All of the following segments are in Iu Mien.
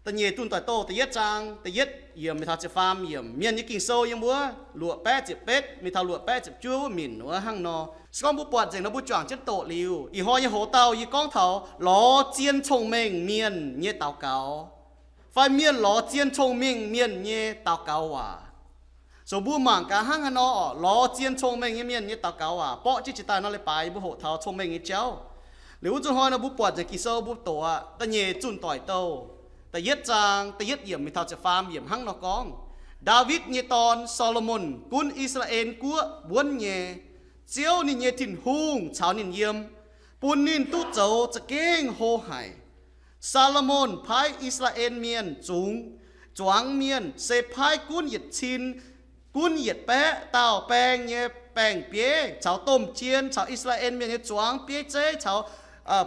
Da'nyeic Zunh Doic Douh da'yietv zaang da'yietv yiemc mingh taux ziepc faam yiemc, mienh nyei Ging-Sou yiem wuov luoqc baeqv ziepc betv mingh taux luoqc baeqv ziepc juov wuov minc wuov hnangv nor. Se gorngv mbuo buatc nzengc nor, mbuo juangc jienv doqc liuz, ih hnoi nyei hoz dauh yie gorngv taux lorz zien cong-mengh mienh nyei daux gaux, fai mienh lorz zien cong-mengh mienh nyei daux gaux waac. So mbuo mangc gaax hnangv haaix nor oc, lorz zien cong-mengh nyei mienh nyei daux gaux waac. Mborqv jienv jiex daaih nor leiz-baaix yie mbuo hoqc taux cong-mengh nyei jauv. Liuz wuov zuqc hnoi nor mbuo buatc nzengc Ging-Sou mbuo doqc aqv. Da'nyeic Zunh Doic Douh da'yietv zaang da'yietv yiemc mingh taux ziepc faam yiemc hnangv nor gorngv, Ndaawitv nyei dorn, Saa^lo^morn, gunv I^saa^laa^en Guoqv wuonv nyei. Ziouv ninh nyei Tin-Hungh caux ninh yiem, bun ninh duqv zoux za'gengh hlo haic. Saa^lo^morn paaiv I^saa^laa^en Mienh zungx zuangx mienh, se paaiv gunv yietc cin, gunv yietc baeqv dauh baeng nyei baeng-bieiv caux domh jien, caux I^saa^laa^en Mienh nyei zuangx bieiv zeiv caux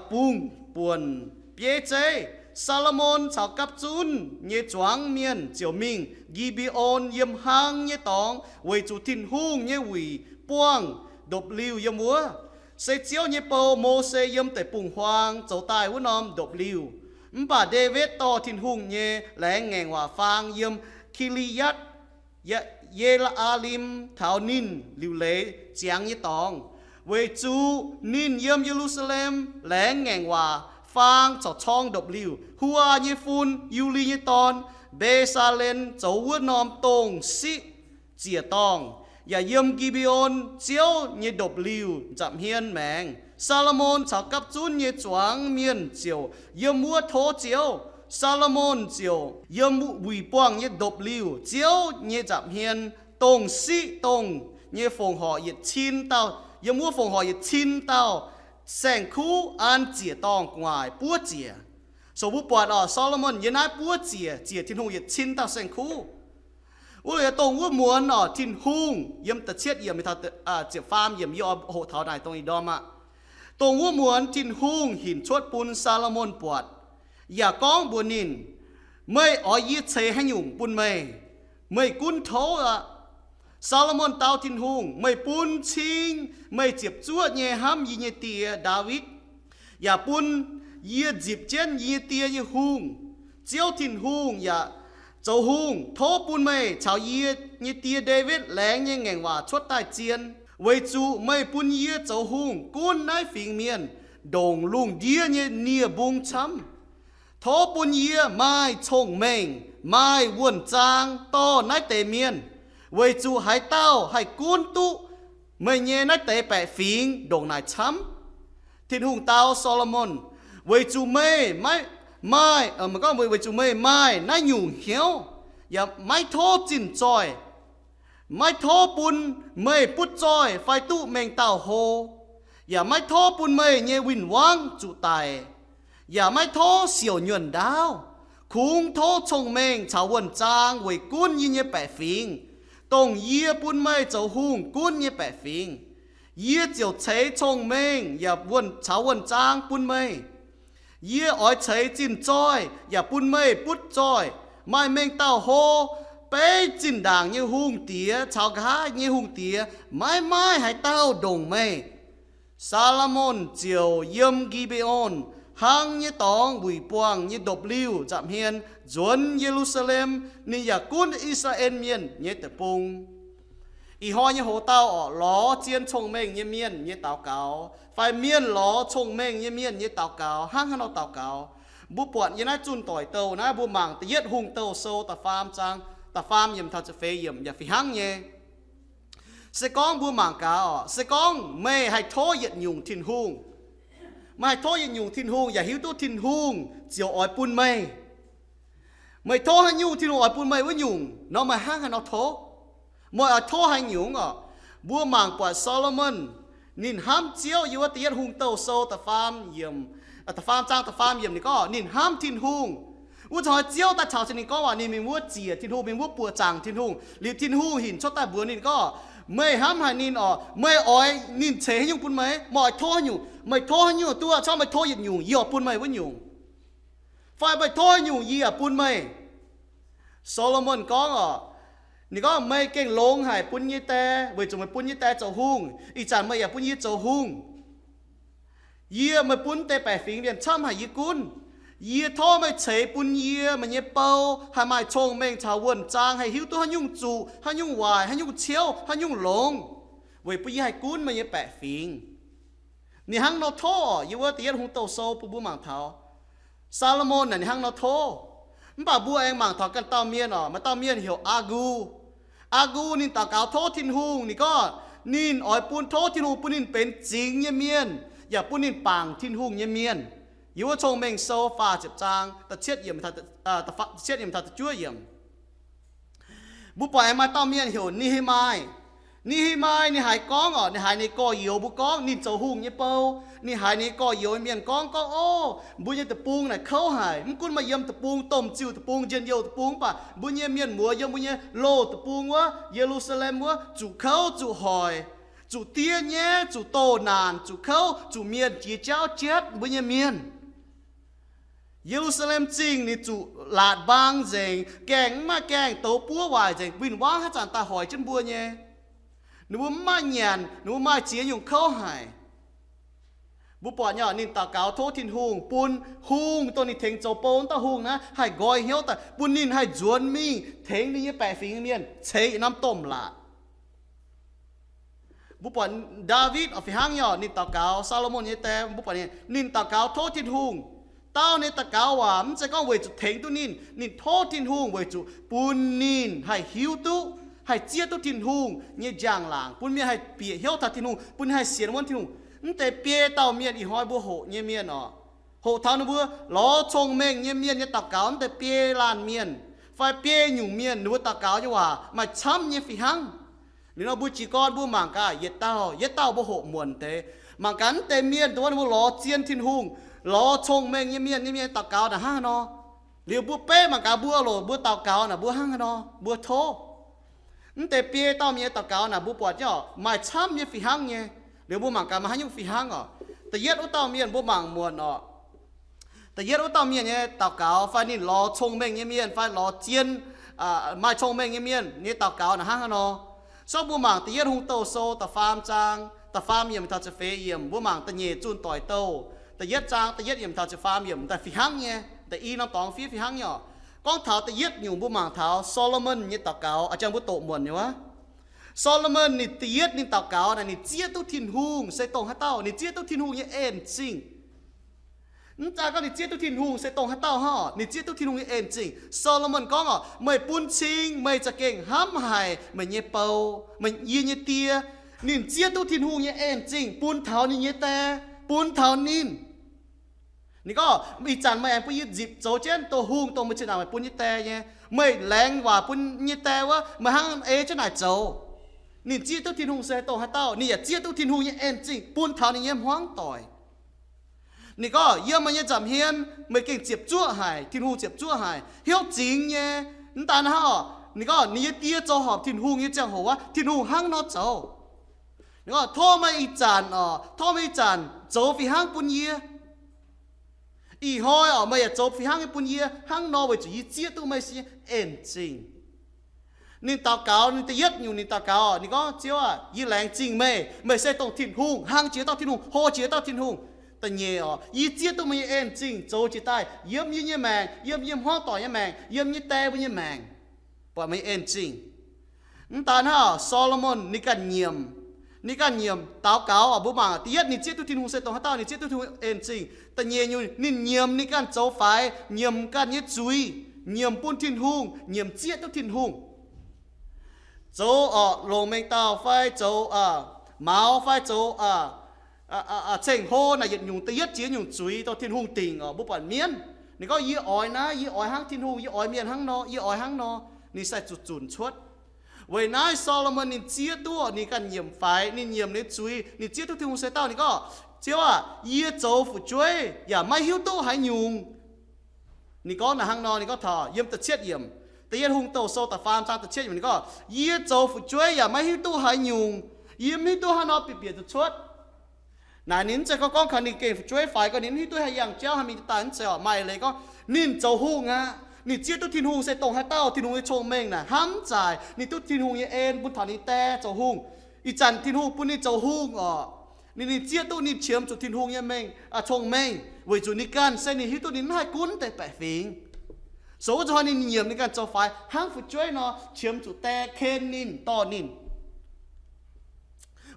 bungx buonc bieiv zeiv. Saa^lo^morn caux gapv zunv nyei zuangx mienh ziouc mingh Gi^mbe^on yiem hlang nyei dorngx, weic zuqc Tin-Hungh nyei wuic buangh ndopv-liuh yiem wuov. Se Ziouv nyei bou, Mose, yiem deic-bung-huaang zoux daaih wuov norm ndopv-liuh. Mv baac Ndaawitv dorh Tin-Hungh nyei laengz ngaengc waac faang yiem Ki^li^atc Ye^laa^lim taux ninh liuc leiz ziangx nyei dorngx, weic zuqc ninh yiem Ye^lu^saa^lem laengz ngaengc waac faang corc corng ndopv-liuh, Huaa nyei fun, Yuli nyei dorn, Mbe^saa^len, zoux wuov norm dongh siqv ziec-dorngh, yaac yiem Gi^mbe^on Ziouv nyei ndopv-liuh nza'hmien maengx. Saa^lo^morn caux gapv zunv nyei zuangx mienh ziouc yiem wuov tov Ziouv. Saa^lo^morn ziouc yiem wuic buangh nyei ndopv-liuh, Ziouv nyei nza'hmien, dongh siqv dongh nyei fongc horc yietc cin dauh, yiem wuov fongc horc yietc cin dauh saeng-kuv an ziec-dorngh gu'nguaaic buov ziec. So mbuo buatc oc, Saa^lo^morn yiem naaiv buov ziec, ziec Tin-Hungh yietc cin dauh saeng-kuv. Wuov liuz dongh wuov muonz oc, Tin-Hungh, yiem da'cietv yiemc mingh taux ziepc faam yiemc, yie oix hoqc taux naaic dongh ih ndorm aqv. Dongh wuov muonz Tin-Hungh hinc cuotv bun Saa^lo^morn buatc, yaac gorngv mbuox ninh, Meih oix yie ceix haaix nyungc bun meih? Meih gunv tov aqv. Saa^lo^morn dau Tin-Hungh, Meih bun cing meih ziepc zuoqv nyei hnamv yie nyei die, Ndaawitv, yaac bun yie nzipc jienv yie nyei die nyei hungh. Ziouv Tin-Hungh yaac zoux hungh, tov bun meih caux yie nyei die, Ndaawitv, laengz nyei ngaengc waac cuotv daaih zien, weic zuqc meih bun yie zoux hungh gunv naaiv fingx mienh ndongc lungh ndiev nyei nie-mbung camv. Tov bun yie maaih cong-mengh, maaih wuonh zaang dorh naaiv deix mienh, weic zuqc haaix dauh haih gunv duqv meih nyei naaiv deix baeqc fingx ndongc naaic camv? Tin-Hungh dau Saa^lo^morn, Weic zuqc meih maiv maaih, gorngv weic zuqc meih maaih naaiv nyungc hnyouv, yaac maiv tov zinh zoih, maiv tov bun meih butv zoih fai duqv mengh dauh hlo, yaac maiv tov bun meih nyei win-wangv zuqc daic, yaac maiv tov siouc nyuonh ndaauv. Kungx tov cong-mengh caux wuonh zaang weic gunv yie nyei baeqc fingx, dongh yie bun meih zoux hungh gunv nyei baeqc fingx. Yie ziouc ceix cong-mengh yaac caux wuonh zaang bun meih. Yie oix ceix zinh zoih yaac bun meih butv zoih, maaih mengh dauh hlo. Beiv zinh ndaangc nyei hungh diex caux nqa'haav nyei hungh diex maiv maaih haaix dauh ndongc meih. Saa^lo^morn ziouc yiem Gi^mbe^on hlang nyei dorngx wuic buangh nyei ndopv-liuh nza'hmien nzuonx Ye^lu^saa^lem. Ninh yaac gunv I^saa^laa^en Mienh nyei deic-bung. Ih hnoi nyei hoz dauh orqc, lorz zien cong-mengh nyei mienh nyei daux gaux, fai mienh lorz cong-mengh nyei mienh nyei daux gaux. Hnangv haaix nor daux gaux? Mbuo buatc yiem naaiv zunh doic douh naaiv, mbuo mangc Da'yietv Hungh Douh Sou da'faam zaang, da'faam yiemc taux ziepc feix yiemc yaac fih hnangv nyei. Se gorngv mbuo mangc gaax orqc, se gorngv meih haih tov yietc nyungc Tin-Hungh, meih haih tov yietc nyungc Tin-Hungh yaac hiuv duqv Tin-Hungh ziouc oix bun meih. Meih tov haaix nyungc Tin-Hungh oix bun meih wuov nyungc nor, meih hnangv haaix nor tov? Meih oix tov haaix nyungc orqc? Mbuo mangc buatc Saa^lo^morn ninh hnamv Ziouv. Yiem wuov Da'yietv Hungh Douh Sou da'faam yiemc, da'faam zaang da'faam yiemc ninh gorngv ninh hnamv Tin-Hungh. Wuov zanc hnoi Ziouv daaih caux jienv ninh gorngv waac, ninh mingh wuov ziec Tin-Hungh, mingh wuov buoqc zaangc Tin-Hungh. Liuz Tin-Hungh hinc cuotv daaih mbuox ninh gorngv, meih hnamv haaix ninh orqc? Meih oix ninh ceix haaix nyungc bun meih? Meih oix tov haaix nyungc? Meih tov haaix nyungc duqv, corc meih tov yietc nyungc, yie oix bun meih wuov nyungc. Fai meih tov haaix nyungc, yie yaac bun meih. Saa^lo^morn gorngv orqc, ninh gorngv, meih gengh longx haic bun nyei die, weic zuqc meih bun nyei die zoux hungh, ih zanc meih yaac bun yie zoux hungh. Yie, meih bun deix baeqc fingx mienh camv haic yie gunv. Yie tov meih ceix bun yie meih nyei bou haih maaih cong-mengh caux wuonh zaang, haih hiuv duqv haaix nyungc zuqc, haaix nyungc waaic, haaix nyungc ciouv, haaix nyungc longx, weic bun yie haih gunv meih nyei baeqc fingx. Ninh hnangv nor tov. Yiem wuov Da'yietv Hungh Douh Sou bun mbuo mangc taux Saa^lo^morn naaic ninh hnangv nor tov. Mv baac mbuo aengx mangc taux ganh dauh mienh oc. Maaih dauh mienh heuc Aa^gu. Aa^gu ninh daux gaux tov Tin-Hungh. Ninh gorngv ninh oix bun, tov Tin-Hungh bun ninh benx zingx nyei mienh, yaac bun ninh bangc Tin-Hungh nyei mienh. Yiem wuov Cong-Mengh Sou faah ziepc zaang, da'cietv yiemc taux da'juov yiemc. Mbuo buatc aengx maaih dauh mienh heuc Ne^he^mai. Ne^he^mai ninh haiz gorngv oc, ninh haiz ninh gorx-youz mbuo gorngv, ninh zoux hungh nyei bou. Ninh haiz ninh gorx-youz mienh gorngv, gorngv, Ov, mbuo nyei deic-bung naaic kouv haic. Mv gunv maaih yiem deic-bung, domh ziuh deic-bung, njien-youh deic-bung, mv baac mbuo nyei mienh muoz yiem mbuo nyei loz deic-bung wuov, Ye^lu^saa^lem wuov, zuqc kouv zuqc hoic, zuqc diev nyaiv, zuqc doh naanc, zuqc kouv, zuqc mienh jiex jauv jatv mbuo nyei mienh. Ye^lu^saa^lem Zingh ninh zuqc laatc mbaang nzengc, gaengh mv maaih gaengh, douz buov waaic nzengc, win-wangv haaix zanc daaih hoic jienv mbuo nyei. Ninh mbuo mv maaih nyanc, ninh mbuo maaih ziex nyungc kouv haic. Mbuo buatc nyei, ninh daux gaux tov Tin-Hungh bun hungh, dongh ninh tengx zoux bou wuov dauh hungh naaiv, haih nqoi hnyouv daaih bun ninh haih nzuonx mingh tengx ninh nyei baeqc fingx mienh ceix yietc norm domh laatc. Mbuo buatc Ndaawitv fih hnangv nyei, ninh daux gaux, Saa^lo^morn nyei die, mbuo buatc ninh daux gaux tov Tin-Hungh. Dauh ninh daux gaux waac mv zeiz gorngv weic zuqc tengx duqv ninh. Ninh tov Tin-Hungh weic zuqc bun ninh haih hiuv duqv, haih zieqv duqv Tin-Hungh nyei njang-laangc, bun mienh haih bieqc hnyouv taux Tin-Hungh, bun ninh haih sienx wuonv Tin-Hungh. Mv deix biei dauh mienh ih hnoi mbuo hoqc nyei mienh oc, hoqc taux ninh mbuo lorz cong-mengh nyei mienh nyei daux gaux, mv deix biei laanh mienh fai biei nyungc mienh, ninh mbuo daux gaux nyei waac maaih camv nyei fih hnangv. Liuz nor mbuo jiez gorn mbuo mangc gaax yietc dauh yietc dauh mbuo hoqc muonc deix. Mangc gaax mv deix mienh dongh wuov ninh mbuo lorz zien Tin-Hungh, lorz cong-mengh nyei mienh nyei mienh daux gaux naaic hnangv haaix nor. Liuz mbuo beiv mangc gaax mbuo loc mbuo daux gaux naaic mbuo hnangv haaix nor, mbuo tov. Mv deix biei dauh mienh nyei daux gaux naaic mbuo buatc nyei maaih camv nyei fih hnangv nyei. Liuz mbuo mangc gaax maaih haaix nyungc fih hnangv oc. Da'yietv wuov dauh mienh mbuo mangc muonc oc. Da'yietv wuov dauh mienh nyei daux gaux fai ninh lorz cong-mengh nyei mienh fai lorz zien, maaih cong-mengh nyei mienh nyei daux gaux naaic hnangv haaix nor. Sortv mbuo mangc Da'yietv Hungh Douh Sou da'faam zaang, da'faam yiemc taux ziepc feix yiemc, mbuo mangc da'nyeic zunh doic douh, da'yietv zaang da'yietv yiemc taux ziepc faam yiemc, daaih fih hnangv nyei, da'yi norm dorngx fiev fih hnangv nyei oc. Gorngv taux da'yietv nyungc mbuo mangc taux Saa^lo^morn nyei daux gaux, a'jang mbuo doqc muonc nyei wuov. Saa^lo^morn ninh da'yietv ninh daux gaux naaic ninh zieqv duqv Tin-Hungh se dongh haaix dauh, ninh zieqv duqv Tin-Hungh nyei en zingh. Mv zeiz gorngv ninh zieqv duqv Tin-Hungh se dongh haaix dauh hnangv oc, ninh zieqv duqv Tin-Hungh nyei en zingh. Saa^lo^morn gorngv oc, meih bun cing meih za'gengh hnamv haic meih nyei bou, meih, yie nyei die. Ninh zieqv duqv Tin-Hungh nyei en zingh bun taux ninh nyei die, bun taux ninh. Ninh gorngv, ih zanc meih aengx bun yie nzipc zoux jienv dongh hungh dongh meih zinh ndaangc meih bun nyei die nyei. Meih laengz waac bun nyei die wuov, meih hnangv ei jienv naaic zoux. Ninh zieqv duqv Tin-Hungh se dongh haaix dauh, ninh yaac zieqv duqv Tin-Hungh nyei en zingh bun taux ninh nyei hmuangv doic. Ninh gorngv, yiem meih nyei nza'hmien meih gengh ziepc zuoqv haic, Tin-Hungh ziepc zuoqv haic, hnyouv zingx nyei. Mv daan hnangv oc, ninh gorngv ninh nyei die zoux horpc Tin-Hungh nyei ziangh hoc wuov, Tin-Hungh hnangv nor zoux. Ninh gorngv, tov meih ih zanc oc, tov meih ih zanc zoux fih hnangv bun yie. Ih hnoi oc, meih yaac zoux fih hnangv nyei bun yie hnangv nor weic zuqc yie zieqv duqv meih nyei en zingh. Ninh daux gaux, ninh da'yietv nyungc ninh daux gaux, ninh gorngv, Ziouv aah, yie laengz zingh meih. Meih se dongh Tin-Hungh, hlang jiex dauh Tin-Hungh, hlo jiex dauh Tin-Hungh. Da'nyeic oc, yie zieqv duqv meih nyei en zingh zoux jiex daaih yiem yie nyei maengc, yiem yie hmuangv doic nyei maengc, yiem yie die mbuo nyei maengc, buatc meih nyei en zingh. Mv daan hnangv, Saa^lo^morn ninh ganh nyiemc. Ninh ganh nyiemc daux gaux oc, mbuo mangc, da'yietv ninh zieqv duqv Tin-Hungh se dongh haaix dauh, ninh zieqv duqv Tin-Hungh en zingh. Da'nyeic nyungc ninh nyiemc ninh ganh zoux faix, nyiemc ganh nyei zuiz, nyiemc bun Tin-Hungh, nyiemc zieqv duqv Tin-Hungh. Zoux oc, longc mengh dauh fai zoux mauz fai zoux ceng-hlo naaic yietc nyungc, da'yietv jiex nyungc zuiz dongh Tin-Hungh dingc oc, mbuo buatc mienv. Ninh gorngv, yie oix naaiv, yie oix hnangv Tin-Hungh, yie oix mienh hnangv nor, yie oix hnangv nor. Ninh sai zuqc zunc cuotv. Weic naaiv Saa^lo^morn ninh zieqv duqv, ninh ganh nyiemc faix, ninh nyiemc ninh zuiz, ninh zieqv duqv Tin-Hungh se dauh. Ninh gorngv, Ziouv aah, yie zoux fu'jueiv yaac maiv hiuv duqv haaix nyungc. Ninh gorngv naaic hnangv nor, ninh gorngv taux yiem da'cietv yiemc, Da'yietv Hungh Douh Sou da'faam zaang da'cietv yiemc, ninh gorngv, yie zoux fu'jueiv yaac maiv hiuv duqv haaix nyungc. Yie mv hiuv duqv haaix nor bieqc bieqc zuqc cuotv. Naaic ninh mv zeiz gorngv, gorngv kaux ninh gengh fu'jueiv faix, gorngv ninh mv hiuv duqv haaix yangh jauv haih mingh daaih, mv zeiz oc. Maaih leiz gorngv ninh zoux hungh aqv. Ninh zieqv duqv Tin-Hungh se dongh haaix dauh, Tin-Hungh nyei cong-mengh naaic hnamv zaaic. Ninh duqv Tin-Hungh nyei en bun taux ninh die zoux hungh. Ih zanc Tin-Hungh bun ninh zoux hungh oc, ninh, ninh zieqv duqv ninh qiemx zuqc Tin-Hungh nyei mengh, cong-mengh. Weic zuqc ninh ganh se ninh hiuv duqv ninh mv haih gunv deix baeqc fingx. So wuov zanc hnoi ninh nyiemc ninh ganh zoux faix hnangv fu'jueiv nor, qiemx zuqc die ken ninh, dorh ninh.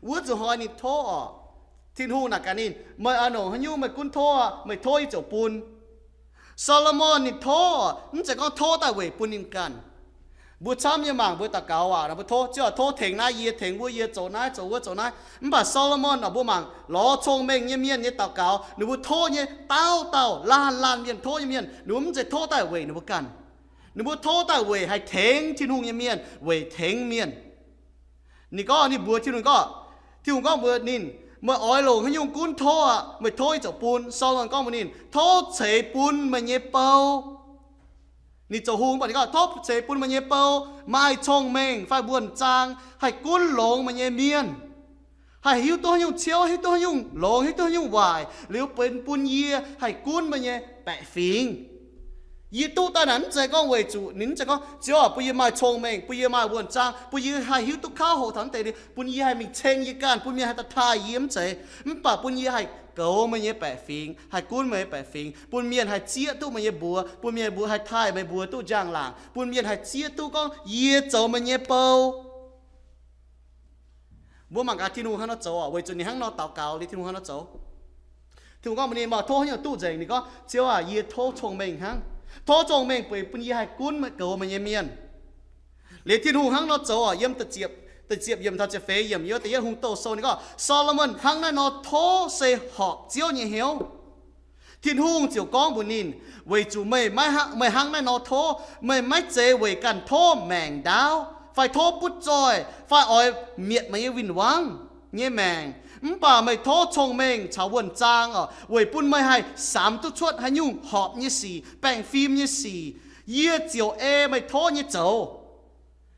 Wuov zanc hnoi ninh tov oc, Tin-Hungh naaic gaax ninh, meih oix longc haaix nyungc meih gunv tov aqv, meih tov yie ziouc bun. Saa^lo^morn ninh tov oc, mv zeiz gorngv tov daaih weic bun ninh ganh. Mbuo camv nyei mangc mbuo daux gaux waac nor, mbuo tov, Ziouv aah, tov tengx naaiv yie, tengx wuov yie, zoux naaiv zoux wuov zoux naaiv. Mv baac Saa^lo^morn oc, mbuo mangc lorz cong-mengh nyei mienh nyei daux gaux, ninh mbuo tov nyei dauh dauh laanh laanh mienh tov nyei mienh, ninh mbuo mv zeiz tov daaih weic ninh mbuo ganh. Ninh mbuo tov daaih weic haih tengx Tin-Hungh nyei mienh, weic tengx mienh. Ninh gorngv, ninh mbuox Tin-Hungh gorngv, Tin-Hungh gorngv mbuox ninh, meih oix longc haaix nyungc gunv tov aqv, meih tov yie ziouc bun. Saa^lo^morn gorngv mbuox ninh, tov ceix bun meih nyei bou. Ninh zoux hungh mv baac ninh gorngv, tov ceix bun meih nyei bou maaih cong-mengh fai wuonh zaang, haih gunv longx meih nyei mienh, haih hiuv duqv haaix nyungc ciouv, hiuv duqv haaix nyungc longx, hiuv duqv haaix nyungc waaic, liuz benx bun yie haih gunv meih nyei baeqc fingx. Yie duqv daaih naaic mv zeiz gorngv weic zuqc ninh mv zeiz gorngv, Ziouv aah, bun yie maaih cong-mengh, bun yie maaih wuonh zaang, bun yie haih hiuv duqv kauv hoqc taux naaiv deix liuz, bun yie haih mingh ceng yie ganh, bun mienh haih daaih taaih yie, mv zeiz. Mv baac bun yie haih goux meih nyei baeqc fingx, haih gunv meih nyei baeqc fingx, bun mienh haih zieqv duqv meih nyei mbuox, bun mienh mbuo haih taaih meih mbuo duqv njang-laangc, bun mienh haih zieqv duqv gorngv yie zoux meih nyei bou. Mbuo mangc gaax Tin-Hungh hnangv nor zoux oc, weic zuqc ninh hnangv nor daux gaux liuz Tin-Hungh hnangv nor zoux. Tin-Hungh gorngv mbuox ninh, meih tov haaix nyungc duqv nzengc? Ninh gorngv, Ziouv aah, yie tov cong-mengh hnangv. Tov cong-mengh bun, bun yie haih gunv goux meih nyei mienh. Liuz Tin-Hungh hnangv nor zoux oc, yiem da'ziepc, da'ziepc yiemc taux ziepc feix yiemc yiem Da'yietv Hungh Douz Sou ninh gorngv, Saa^lo^morn hnangv naaiv nor tov se horpc Ziouv nyei hnyouv. Tin-Hungh ziouc gorngv mbuox ninh, weic zuqc meih maiv, meih hnangv naaiv nor tov, meih maiv zeiz weic ganh tov maengc ndaauv, fai tov butv zoih, fai oix mietc meih nyei win-wangv nyei maengc. Mv baac meih tov cong-mengh caux wuonh zaang oc, weic bun meih haih samx duqv cuotv haaix nyungc horpc nyei sic, baengh fim nyei sic. Yie ziouc ei meih tov nyei zoux.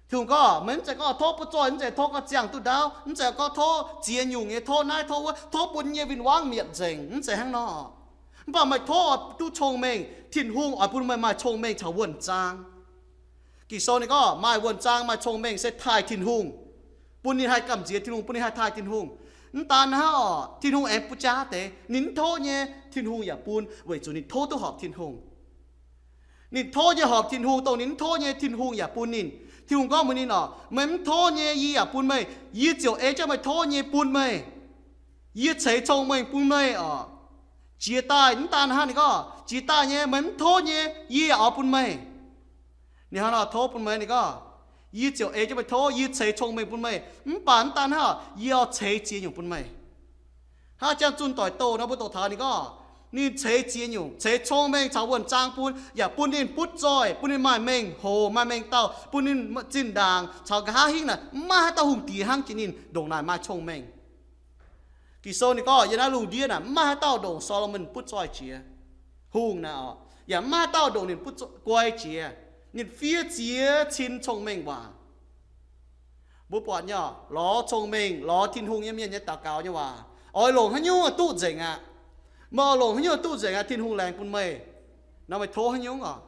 Tin-Hungh gorngv, meih mv zeiz gorngv tov butv zoih, mv zeiz tov gorngv ziangh duqv ndaauv, mv zeiz gorngv tov ziex nyungc nyei, tov naaiv tov wuov, tov bun yie nyei win-wangv mietc nzengc, mv zeiz hnangv nor. Mv baac meih tov oix duqv cong-mengh, Tin-Hungh oix bun meih maaih cong-mengh caux wuonh zaang. Ging-Sou ninh gorngv maaih wuonh zaang, maaih cong-mengh se taaih Tin-Hungh, bun ninh haih gamh nziex Tin-Hungh, bun ninh haih taaih Tin-Hungh. Mv daan hnangv oc, Tin-Hungh aengx butv jaav deix, ninh mv tov nyei, Tin-Hungh yaac bun, weic zuqc ninh tov duqv horpc Tin-Hungh. Ninh tov nyei horpc Tin-Hungh, dongh ninh mv tov nyei Tin-Hungh yaac bun ninh. Tin-Hungh gorngv mbuox ninh oc, meih mv tov nyei yie yaac bun meih. Yie ziouc ei jienv meih tov nyei bun meih. Yie ceix cong-mengh bun meih oc. Jiex daaih, mv daan hnangv, ninh gorngv jiex daaih nyei meih mv tov nyei yie yaac oix bun meih. Ninh hnangv nor tov bun meih, ninh gorngv, yie ziouc ei jienv meih tov, yie ceix cong-mengh bun meih. Mv baac mv daan hnangv, yie oix ceix ziex nyungc bun meih. Hnangv janx zunh doic douh nor mbuo doqc taux ninh gorngv, ninh ceix ziex nyungc, ceix cong-mengh caux wuonh zaang bun, yaac bun ninh butv zoih, bun ninh maaih mengh hoc, maaih mengh dauh, bun ninh zinh ndaangc caux nqa'haav hingv naaic mv maaih haaix dauh hungh diex hnangv jiex ninh ndongc naaic maaih cong-mengh. Ging-Sou ninh gorngv yiem naaiv lungh ndiev naaic mv maaih haaix dauh ndongc Saa^lo^morn butv zoih jiex. Hungh naaic oc, yaac mv maaih haaix dauh ndongc ninh butv zoih guai jiex. Ninh fiev ziex cin cong-mengh waac. Mbuo buatc nyei oc, lorz cong-mengh, lorz Tin-Hungh nyei mienh nyei daux gaux nyei waac, oix longc haaix nyungc duqv nzengc aqv. Meih oix longc haaix nyungc duqv nzengc aqv, Tin-Hungh laengz bun meih. Nor meih tov haaix nyungc oc?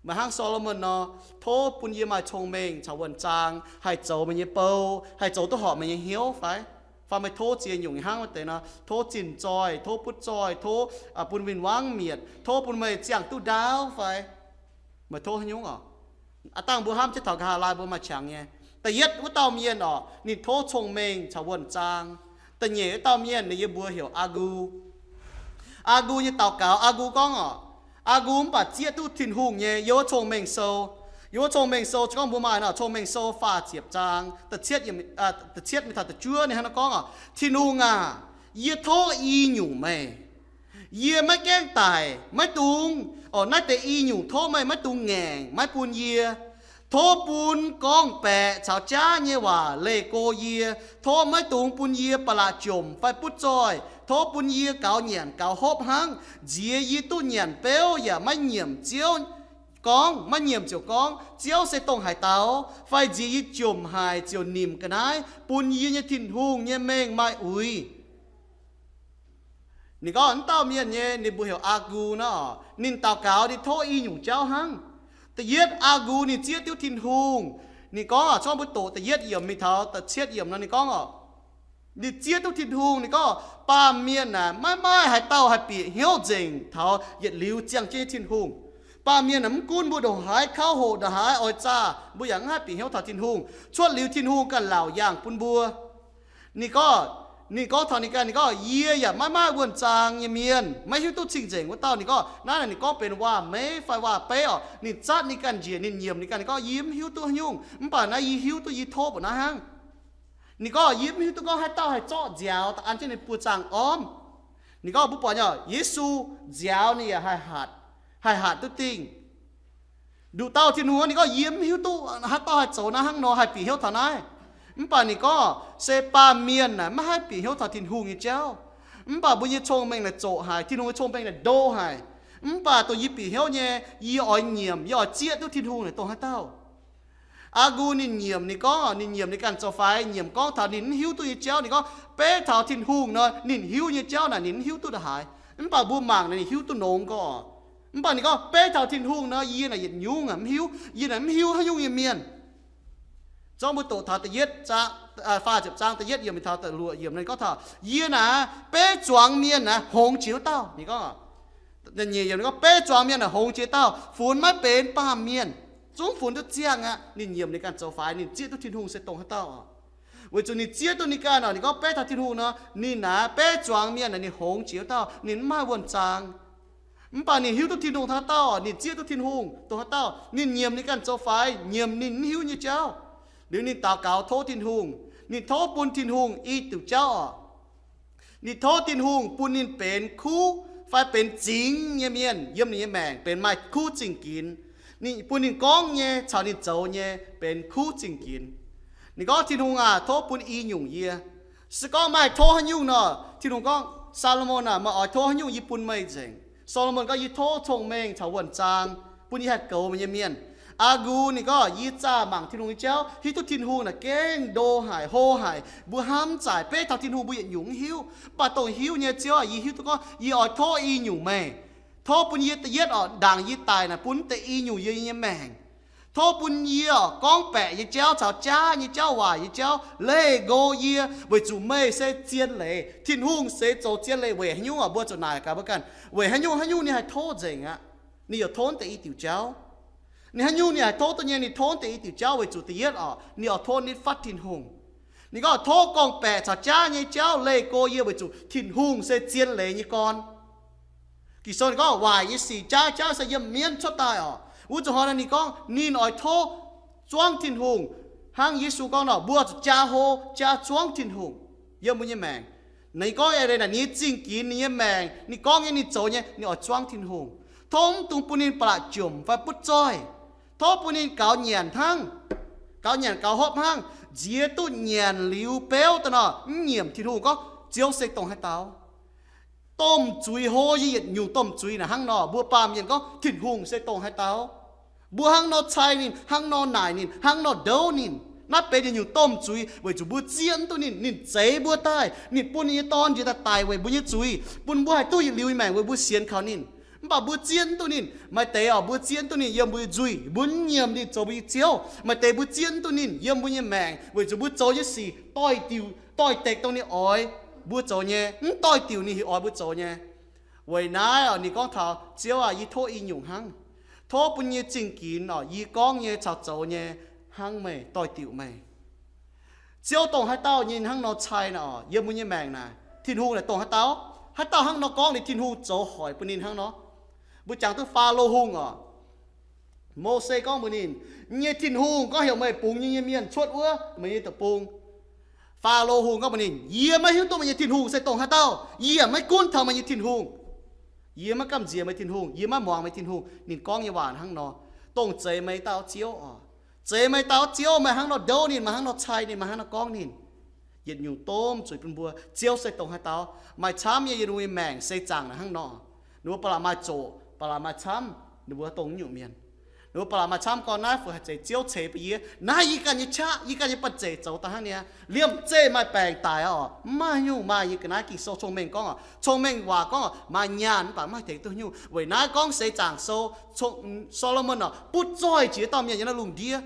Meih hnangv Saa^lo^morn nor, tov bun yie maaih cong-mengh caux wuonh zaang, haih zoux meih nyei bou, haih zoux duqv horpc meih nyei hnyouv fai? Fai meih tov ziex nyungc hnangv wuov deix nor, tov zinh zoih, tov butv zoih, tov, aa, bun win-wangv mietc, tov bun meih ziangh duqv ndaauv fai? Meih tov haaix nyungc oc? Aa, dangh mbuo hnamv jienv taux nqa'haav laai mbuo maaih qangx nyei. Da'yietv wuov dauh mienh oc, ninh tov cong-mengh caux wuonh zaang. Da'nyeic wuov dauh mienh ninh yie mbuox heuc Aa^ngu. Aa^ngu nyei daux gaux, Aa^ngu gorngv oc, Aa^ngu mv baac zieqv duqv Tin-Hungh nyei, yiem wuov Cong-Mengh Sou. Yiem wuov Cong-Mengh Sou gorngv mbuo maaih nor, Cong-Mengh Sou faah ziepc zaang, da'cietv mingh taux da'juov ninh hnangv naaiv gorngv oc, Tin-Hungh aac, yie tov i nyungc meih. Yie maiv gaengh daic, maiv dungx, oc, naaiv deix i nyungc tov meih maiv dungx ngaengc, maiv bun yie. Tov bun gorngv-baeqc caux jaav nyei waac leih go yie. Tov maiv dungx bun yie ba'laqc jomc fai butv zoih. Tov bun yie gaux nyanc gaux hopv hnangv. Nziex yie duqv nyanc beuv yaac maiv nyiemc Ziouv gorngv, maiv nyiemc ziouc gorngv, Ziouv se dongh haaix dauh? Fai nziex yie jomc haic ziouc nimc ga'naaiv bun yie nyei Tin-Hungh nyei mengh maaih uix? Ninh gorngv wuov dauh mienh nyei, ninh mbuox heuc Aa^ngu nor, ninh daux gaux ninh tov i nyungc jauv hnangv. Da'yietv, Aa^ngu ninh zieqv diuv Tin-Hungh. Ninh gorngv oc, gorngv mbuo doqc da'yietv yiemc mingh taux da'cietv yiemc nor ninh gorngv oc, Ninh zieqv duqv Tin-Hungh. Ninh gorngv baamh mienh aah, maiv maaih haaix dauh haih bieqc hnyouv nzengc taux yietc liuz ziangh jienv nyei Tin-Hungh. Baamh mienh aah, mv gunv mbuo ndongc haaix kouv hoqc, ndongc haaix oix zaah, mbuo yaac mv haih bieqc hnyouv taux Tin-Hungh cuotv liuz Tin-Hungh ganh laauc yaangh bun mbuo. Ninh gorngv, ninh gorngv taux ninh ganh, ninh gorngv, yie yaac maiv maaih wuonh zaang nyei mienh, maiv hiuv duqv cing-nzengc wuov dauh. Ninh gorngv naaiv, ninh gorngv benx waac-meiv fai waac-beiv orqc. Ninh zatv ninh ganh njiec, ninh nyiemc ninh ganh, ninh gorngv, yie mv hiuv duqv haaix nyungc, mv baac naaiv yie hiuv duqv yie tov mbuo naaiv hnangv. Ninh gorngv, yie mv hiuv duqv gorngv haaix dauh haih zorqv nziaaux daaih an jienv ninh buoz-zaangh ormv. Ninh gorngv mbuo buatc nyei, Yesu nziaaux ninh yaac haih hatc, haih hatc duqv dingh. Nduqc dauh Tin-Hungh, ninh gorngv, yie mv hiuv duqv haaix dauh haih zoux naaiv hnangv nor, haih bieqc hnyouv taux naaiv. Mv baac ninh gorngv se baamh mienh naaic maiv haih bieqc hnyouv taux Tin-Hungh nyei jauv. Mv baac mbuo nyei cong-mengh naaic zoqc haic, Tin-Hungh nyei cong-mengh naaic ndo haic. Mv baac dongh yie bieqc hnyouv nyei, yie oix nyiemc, yie oix zieqv duqv Tin-Hungh naaic dongh haaix dauh. Aqv nqu ninh nyiemc, ninh gorngv, ninh nyiemc ninh ganh zoux faix, nyiemc gorngv taux ninh mv hiuv duqv nyei jauv. Ninh gorngv beiv taux Tin-Hungh nor, ninh hiuv nyei jauv naaic ninh mv hiuv duqv ndongc haaix. Mv baac mbuo mangc naaic ninh hiuv duqv nongx gorqv. Mv baac ninh gorngv beiv taux Tin-Hungh nor, yie naaic yietc nyungc aac mv hiuv. Yie naaic mv hiuv haaix nyungc nyei mienh. Zorngv mbuo doqc taux da'yietv zaang, faah ziepc zaang da'yietv yiemc taux da'luoqc yiemc, ninh gorngv taux yie naaic beiv zuangx mienh naaic hongx jiex wuov dauh. Ninh gorngv, ninh gorngv beiv zuangx mienh naaic hongx jiex dauh, funx maiv benx baamh mienh, zungv funx duqv ziangh aqv. Ninh nyiemc ninh ganh zoux faix, ninh zieqv duqv Tin-Hungh se dongh haaix dauh oc. Weic zuqc ninh zieqv duqv ninh ganh oc, ninh gorngv beiv taux Tin-Hungh nor, ninh naaic beiv zuangx mienh naaic ninh hongx jiex wuov dauh, ninh mv maaih wuonh zaang. Mv baac ninh hiuv duqv Tin-Hungh dongh haaix dauh, ninh zieqv duqv Tin-Hungh dongh haaix dauh, ninh nyiemc ninh ganh zoux faix, nyiemc ninh mv hiuv nyei jauv. Liuz ninh daux gaux tov Tin-Hungh, ninh tov bun Tin-Hungh i diuc jauv oc. Ninh tov Tin-Hungh bun ninh benx kuv fai benx zingx nyei mienh yiem ninh nyei maengc, benx maaih kuv zingh ginx. Ninh bun ninh gorngv nyei caux ninh zoux nyei benx kuv zingh ginx. Ninh gorngv, Tin-Hungh aac, tov bun i nyungc yie. Se gorngv maaih tov haaix nyungc nor, Tin-Hungh gorngv, Saa^lo^morn aac, meih oix tov haaix nyungc yie bun meih nzengc. Saa^lo^morn gorngv, yie tov cong-mengh caux wuonh zaang bun yie haih goux meih nyei mienh. Aqv nqu ninh gorngv, yie zaah mangc Tin-Hungh nyei jauv, hiuv duqv Tin-Hungh naaic gengh ndo haic, hlo haic, mbuo hnamv zaaic, beiv taux Tin-Hungh mbuo yietc nyungc mv hiuv. Mv baac dongh hiuv nyei, Ziouv aac, yie hiuv duqv gorngv yie oix tov i nyungc meih. Tov bun yie da'yietv oc, ndaangc yie daic naaic bun deix i nyungc yie nyei maengc. Tov bun yie oc, gorngv baeqc nyei jauv caux jaav nyei jauv, waaic nyei jauv, leih nqo yie, weic zuqc meih se zien leiz. Tin-Hungh se zoux zien leiz. Weic haaix nyungc oc? Mbuo zuqc naaic gaax mbuo ganh, weic haaix nyungc, haaix nyungc ninh haih tov nzengc aqv? Ninh yaac tov deix i diuc jauv. Ninh haaix nyungc ninh haih tov duqv nyei? Ninh tov deix i diuc jauv weic zuqc da'yietv oc, ninh oix tov nitv fatv Tin-Hungh. Ninh gorngv, tov gorngv baeqc caux jaav nyei jauv leih nqo yie weic zuqc Tin-Hungh se zien leiz nyei gorn. Ging-Sou ninh gorngv, waaic nyei sic jaav jauv se yiem mienv cuotv daaih oc. Wuov zuqc hnoi naaic ninh gorngv ninh oix tov zuangv Tin-Hungh. Hnangv Yesu gorngv nor, mbuo zuqc jaa hlo, jaa zuangv Tin-Hungh yiem mbuo nyei maengc. Ninh gorngv eix leiz naaic, ninh nyei zingh ginx, ninh nyei maengc, ninh gorngv nyei, ninh zoux nyei, ninh oix zuangv Tin-Hungh. Tov mv dungx bun ninh ba'laqc jomc fai butv zoih. Tov bun ninh gaux nyanc hnangv, gaux nyanc gaux hopv hnangv, nziex duqv nyanc liuz beuv daaih nor, mv nyiemc Tin-Hungh gorngv Ziouv se dongh haaix dauh. Domh zuiz hlo nyei yietc nyungc domh zuiz naaic hnangv nor, mbuo baamh mienh gorngv Tin-Hungh se dongh haaix dauh. Mbuo hnangv nor cai ninh, hnangv nor naaic ninh, hnangv nor ndouv ninh. Naaiv benx yietc nyungc domh zuiz weic zuqc mbuo zieqv mv duqv ninh. Ninh zeix mbuo daaih, ninh bun ninh nyei Dorn njiec daaih daic weic mbuo nyei zuiz, bun mbuo haih duqv yietc liuz nyei maengc weic mbuo sienx kaux ninh. Mv baac mbuo zieqv mv duqv ninh. Maaih deix oc, mbuo zieqv mv duqv ninh yiem mbuo nyei nzuih, mbuo mv nyiemc ninh zoux mbuo nyei Ziouv. Maaih deix mbuo zieqv mv duqv ninh yiem mbuo nyei maengc weic zuqc mbuo zoux nyei sic doix-diuc, doix-dekc dongh ninh oix mbuo zoux nyei, mv doix-diuc ninh heuc oix mbuo zoux nyei. Weic naaiv oc, ninh gorngv taux, Ziouv aac, yie tov i nyungc hnangv. Tov bun yie nyei zingh ginx oc, yie gorngv nyei caux zoux nyei hnangv meih, doix-diuc meih. Ziouv dongh haaix dauh nyei hnangv nor cai naaic oc, yiem mbuo nyei maengc naaic, Tin-Hungh naaic dongh haaix dauh? Haaix dauh hnangv nor gorngv, liuz Tin-Hungh zoux hoic bun ninh hnangv nor. Mbuo jangx duqv Faalo Hungh oc. Mose gorngv mbuox ninh, nyei Tin-Hungh gorngv heuc meih bungx yie nyei mienh cuotv wuov meih nyei deic-bung. Faalo Hungh gorngv mbuox ninh, yie maiv hiuv duqv meih nyei Tin-Hungh se dongh haaix dauh. Yie yaac maiv gunv taux meih nyei Tin-Hungh. Yie maiv gamh nziex meih Tin-Hungh, yie maiv muangx meih Tin-Hungh. Ninh gorngv nyei waac hnangv nor, dongh zeix meih dauh Ziouv oc. Zeix meih dauh Ziouv, meih hnangv nor ndouv ninh, meih hnangv nor cai ninh, meih hnangv nor gorngv ninh. Yietc nyungc domh zuiz bun mbuo. Ziouv se dongh haaix dauh? Maaih camv nyei yiem ninh mbuo nyei maengc se zaangc naaic hnangv nor. Ninh mbuo ba'laqc maaih zoqc, ba'laqc maaih camv, ninh mbuo dongh nyungc mienh. Ninh mbuo ba'laqc maaih camv gorngv naaiv fu haic zeiz Ziouv ceix bun yie. Naaiv yie ganh nyei qaqv, yie ganh nyei banh zeic zoux daaih hnangv niaa. Liemh zeih maaih baengc daic oc, mv maaih nyungc. Maaih nyei ga'naaiv Ging-Sou cong-mengh gorngv oc, cong-mengh waac gorngv oc, maaih nyaanh mv baac mv haih tengx duqv nyungc. Weic naaiv gorngv seix zaangc sou, Saa^lo^morn oc, butv zoih jiex dauh mienh yiem naaiv lungh ndiev.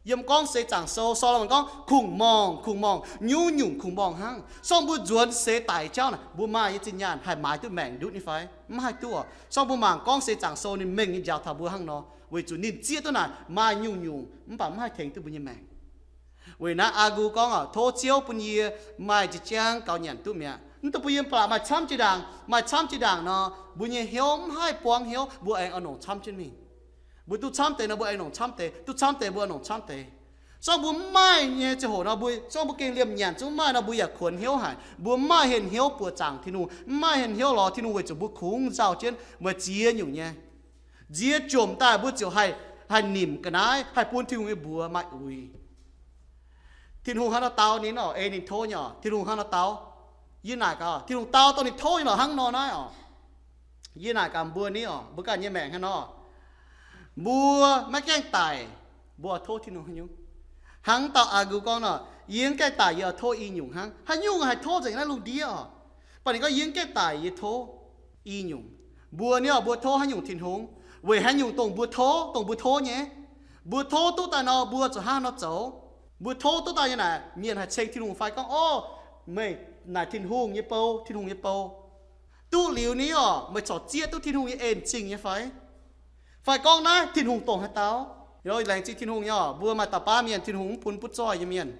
Yiem Gorngv Seix Zaangc Sou, Saa^lo^morn gorngv, kungx morngh, kungx morngh, nyungc-nyungc kungx morngh hnangv. Sorng mbuo nzuonx seix daic jauv naaic, mbuo maaih nyei zinh nyaanh haih maaiz duqv maengc ndutv nyei fai? Mv haih duqv oc. Sorng mbuo mangc Gorngv Seix Zaangc Sou ninh mengh nyei njaaux taux mbuo hnangv nor, weic zuqc ninh zieqv duqv naaic maaih nyungc-nyungc mv baac mv haih tengx duqv mbuo nyei maengc. Weic naaiv Aa^gu gorngv oc, tov Ziouv bun yie maaih jiex jaang gaux nyanc duqv mi'aqv. Mv dungx bun yie ba'laqc maaih camv jiex ndaangc. Maaih camv jiex ndaangc nor, mbuo nyei hnyouv mv haih buangv hnyouv, mbuo aengx oix nongc camv jienv mingh. Mbuo duqv camv deix nor, mbuo aengx nongc camv deix, duqv camv deix mbuo nongc camv deix. Sorng mbuo mv maaih nyei ziangh hoc nor, mbuo, sorng mbuo gengh liemh nyanc zungv mv maaih nor, mbuo yaac kuonx hnyouv haic. Mbuo mv maaih henh hnyouv buoqc zaangc Tin-Hungh, mv maaih henh hnyouv lorz Tin-Hungh weic zuqc mbuo kungx nzauh jienv maaih ziex nyungc nyei. Nziex jomc daaih mbuo ziouc haih, haih nimc ga'naaiv, haih bun Tin-Hungh nyei mbuox maaih uix. Tin-Hungh hnangv nor dau ninh oc, ei ninh tov nyei oc. Tin-Hungh hnangv nor dau. Yie naaic gaax, Tin-Hungh dau dongh ninh tov nyei lorqc hnangv nor naaiv oc. Yie naaic gaax mbuo ni oc, mbuo ganh nyei maengc hnangv nor, mbuo maiv gaengh daic, mbuo tov Tin-Hungh haaix nyungc? Hnangv dauh Aa^gu gorngv nor, yie mv gaengh daic yie oix tov i nyungc hnangv. Haaix nyungc haih tov nzengc naaiv lungh ndiev oc? Mv baac ninh gorngv yie mv gaengh daic yie tov i nyungc. Mbuo ni oc, mbuo tov haaix nyungc Tin-Hungh? Weic haaix nyungc dongh mbuo tov, dongh mbuo tov nyei? Mbuo tov duqv daaih nor, mbuo zuqc hnangv nor zoux. Mbuo tov duqv daaih nyei naaic, mienh haih ceng Tin-Hungh fai gorngv, Orv, meih naaic Tin-Hungh nyei bou, Tin-Hungh nyei bou. Duqv liuz ni oc, meih corc zieqv duqv Tin-Hungh nyei en zingh nyei fai? Fai gorngv naaiv Tin-Hungh dongh haaix dauh? Laengz zingh Tin-Hungh nyei oc, mbuo maaih dauh baav mienh Tin-Hungh mv bun butv zoih nyei mienh.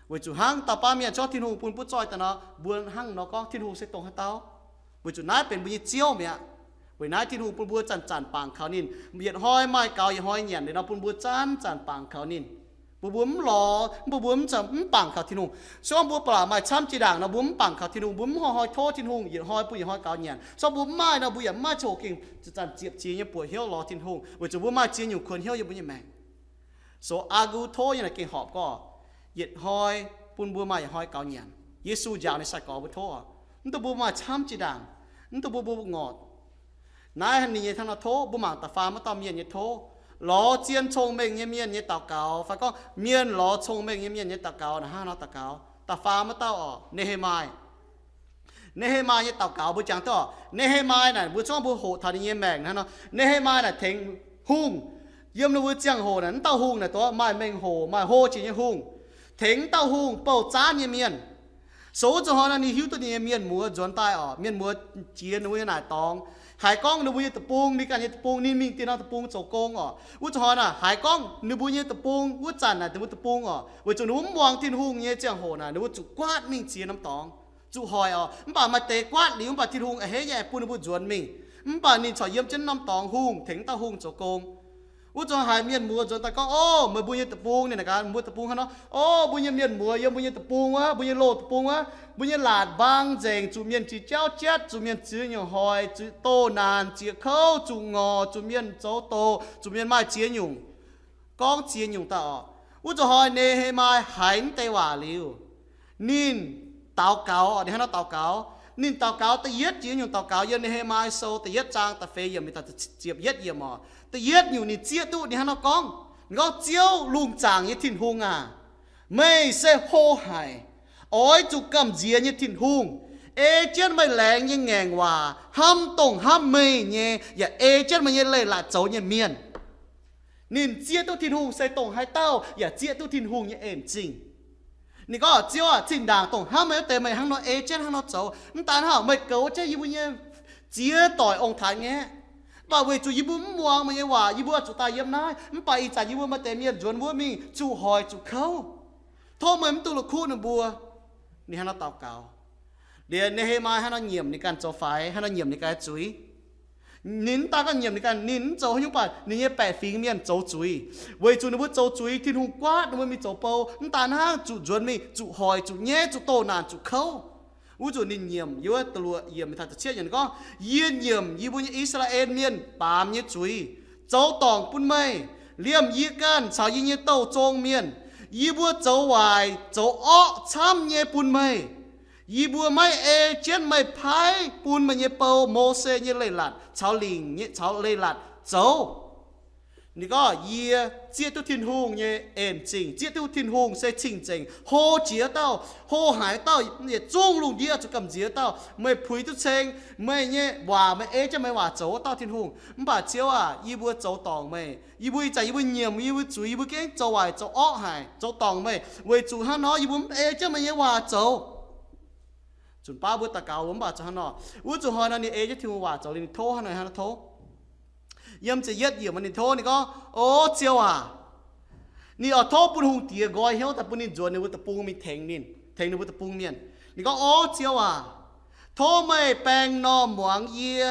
Weic zuqc hnangv dauh baav mienh zorqv Tin-Hungh bun butv zoih daaih nor, mbuo hnangv nor gorngv Tin-Hungh se dongh haaix dauh? Weic zuqc naaiv benx mbuo nyei Ziouv mi'aqv. Weic naaiv Tin-Hungh bun mbuo zanc-zanc bangc kaux ninh. Yietc hnoi maaih gaux yietc hnoi nyanc liuz nor, bun mbuo zanc-zanc bangc kaux ninh. Bun mbuo mv lorz, bun mbuo mv zanc mv bangc kaux Tin-Hungh. Se gorngv mbuo ba'laqc maaih camv jiex ndaangc nor, mbuo mv bangc kaux Tin-Hungh, mbuo mv hnoi-hnoi tov Tin-Hungh, yietc hnoi bun yietc hnoi gaux nyanc. Se gorngv mbuo mv maaih nor, mbuo yaac mv maaih ziangh hoc gengh zanc-zanc ziepc ziex nyei buoqc hnyouv lorz Tin-Hungh, weic zuqc mbuo maaih ziex nyungc kuonx hnyouv yiem mbuo nyei maengc. So Aa^gu tov nyei naaic gengh horpc gorngv, yietc hnoi bun mbuo maaih yietc hnoi gaux nyanc. Yesu njaaux ninh sai-gorx mbuo tov oc. Mv dungx bun mbuo maaih camv jiex ndaangc. Mv dungx bun mbuo ngorc. Naaiv ninh nyei hnangv nor tov, mbuo mangc da'faam wuov dauh mienh nyei tov. Lorz zien cong-mengh nyei mienh nyei daux gaux, fai gorngv mienh lorz cong-mengh nyei mienh nyei daux gaux naaic hnangv nor daux gaux. Da'faam wuov dauh oc, Ne^he^maaih. Ne^he^maaih nyei daux gaux mbuo jangx duqv oc. Ne^he^maaih naaic mbuo zorngv mbuo hoqc taux ninh nyei maengc hnangv nor. Ne^he^maaih naaic tengx hungh. Yiem ninh mbuo ziangh hoc naaic, mv dauh hungh naaic dongh maaih mengh hoc, maaih hlo jiex nyei hungh. Tengx mv dauh hungh bouh zaanv nyei mienh. So wuov zuqc hnoi nor, ninh hiuv duqv ninh nyei mienh muoz nzuonx daaih oc. Mienh muoz jiex ninh mbuo nyei naaic dorngx. Haiz gorngv ninh mbuo nyei deic-bung, ninh ganh nyei deic-bung, ninh mingh dieh norm deic-bung zoux gong oc. Wuov zuqc hnoi naaic, haiz gorngv ninh mbuo nyei deic-bung, wuov zanc naaic ninh mbuo deic-bung oc, weic zuqc ninh mbuo mv muangx Tin-Hungh nyei ziangh hoc naaic, ninh mbuo zuqc guaatv mingh ziex norm dorngx, zuqc hoic oc. Mv baac maaih deix guaatv liuz, mv baac Tin-Hungh a'hneiv nyei aengx bun ninh mbuo nzuonx mingh. Mv baac ninh corc yiem jienv norm dorngx hungh, tengx dauh hungh zoux gong. Wuov zuqc haiz mienh muoz nzuonx daaih gorngv, Ov, meih mbuo nyei deic-bung, ninh naaic gaax mbuo deic-bung hnangv nor, Ov, mbuo nyei mienh muoz yiem mbuo nyei deic-bung wuov, mbuo nyei loz deic-bung wuov, mbuo nyei laatc mbaang nzengc, zuqc mienh jiex jauv jatv, zuqc mienh ziex nyungc hoic, zuqc doh naanc, ziex kouv, zuqc ngorc, zuqc mienh zoux doqc, zuqc mienh maaih ziex nyungc, gorngv ziex nyungc daaih oc. Wuov zuqc hnoi Ne^he^maaih haiz naaiv deix waac liuz, ninh daux gaux oc. Ninh hnangv nor daux gaux. Ninh daux gaux da'yietv jiex nyungc daux gaux yiem Ne^he^maaih Sou da'yietv zaang da'feix yiemc mingh taux ziepc yietv yiemc oc. Da'yietv nyungc ninh zieqv duqv ninh hnangv nor gorngv. Ninh gorngv, Ziouv, lungh zaangc nyei Tin-Hungh aac, meih se hlo haic, oix zuqc gamh nziex nyei Tin-Hungh, ei jienv meih laengz nyei ngaengc waac hnamv dongh hnamv meih nyei, yaac ei jienv meih nyei leiz-latc zoux nyei mienh. Ninh zieqv duqv Tin-Hungh se dongh haaix dauh, yaac zieqv duqv Tin-Hungh nyei en zingh. Ninh gorngv, Ziouv aac, zinh ndaangc dongh hnamv meih wuov deix meih hnangv nor ei jienv hnangv nor zoux. Mv daan hnangv, meih goux jienv yie mbuo nyei ziex doic ong-taaix ngaeqv. Mv baac weic zuqc yie mbuo mv muangx meih nyei waac, yie mbuo zuqc daaih yiem naaiv. Mv baac ih zanc yie mbuo maaih deix mienh nzuonx wuov mingh zuqc hoic zuqc kouv. Tov meih mv dungx la'kuqv ninh mbuo. Ninh hnangv nor daux gaux. Liuz Ne^he^maaih hnangv nor nyiemc ninh ganh zoux faix, hnangv nor nyiemc ninh ganh zuiz. Ninh mv daan gorngv nyiemc ninh ganh, ninh mv zoux haaix nyungc, mv baac ninh nyei baeqc fingx mienh zoux zuiz. Weic zuqc ninh mbuo zoux zuiz, Tin-Hungh guaatv ninh mbuo mingh zoux bou, mv daan hnangv, zuqc nzuonx mingh, zuqc hoic, zuqc nyaiv, zuqc doh naanc, zuqc kouv. Wuov zuqc ninh nyiemc yiem wuov da'luoqc yiemc mingh taux da'cietv yiemc gorngv, Yie nyiemc yie mbuo nyei I^saa^laa^en Mienh baamz nyei zuiz, zoux dorngc bun meih, liemh yie ganh caux yie nyei douh zong mienh. Yie mbuo zoux waaic zoux orqv camv nyei bun meih. Yie mbuo maiv ei jienv meih paaiv bun meih nyei bou, Mose, nyei leiz-latc caux lingc nyei, caux leiz-latc zoux. Ninh gorngv, yie zieqv duqv Tin-Hungh nyei en zingh, zieqv duqv Tin-Hungh se cing-nzengc, hlo jiex dauh, hlo haic dauh, yietc zungv lungh ndiev zuqc gamh nziex dauh. Meih puix duqv ceng, meih nyei waac, meih ei jienv meih waac zoux wuov dauh Tin-Hungh. Mv baac Ziouv aac, yie mbuo zoux dorngc meih. Yie mbuo ih zanc yie mbuo nyiemc yie mbuo zuiz, yie mbuo gengh zoux waaic zoux orqv haic, zoux dorngc meih. Weic zuqc hnangv nor yie mbuo mv ei jienv meih nyei waac zoux. Zunc baav mbuo daux gaux mv baac zoux hnangv nor. Wuov zuqc hnoi nor ninh ei jienv Tin-Hungh waac zoux liuz ninh tov hnangv naaiv, hnangv nor tov. Yiem ziepc yietv yiemc ninh tov, ninh gorngv, O Ziouv aac, ninh oix tov bun hungh diex nqoi hnyouv daaih bun ninh nzuonx ninh mbuo deic-bung mingh tengx ninh, tengx ninh mbuo deic-bung mienh. Ninh gorngv, O Ziouv aac, tov meih baeng normh muangx yie,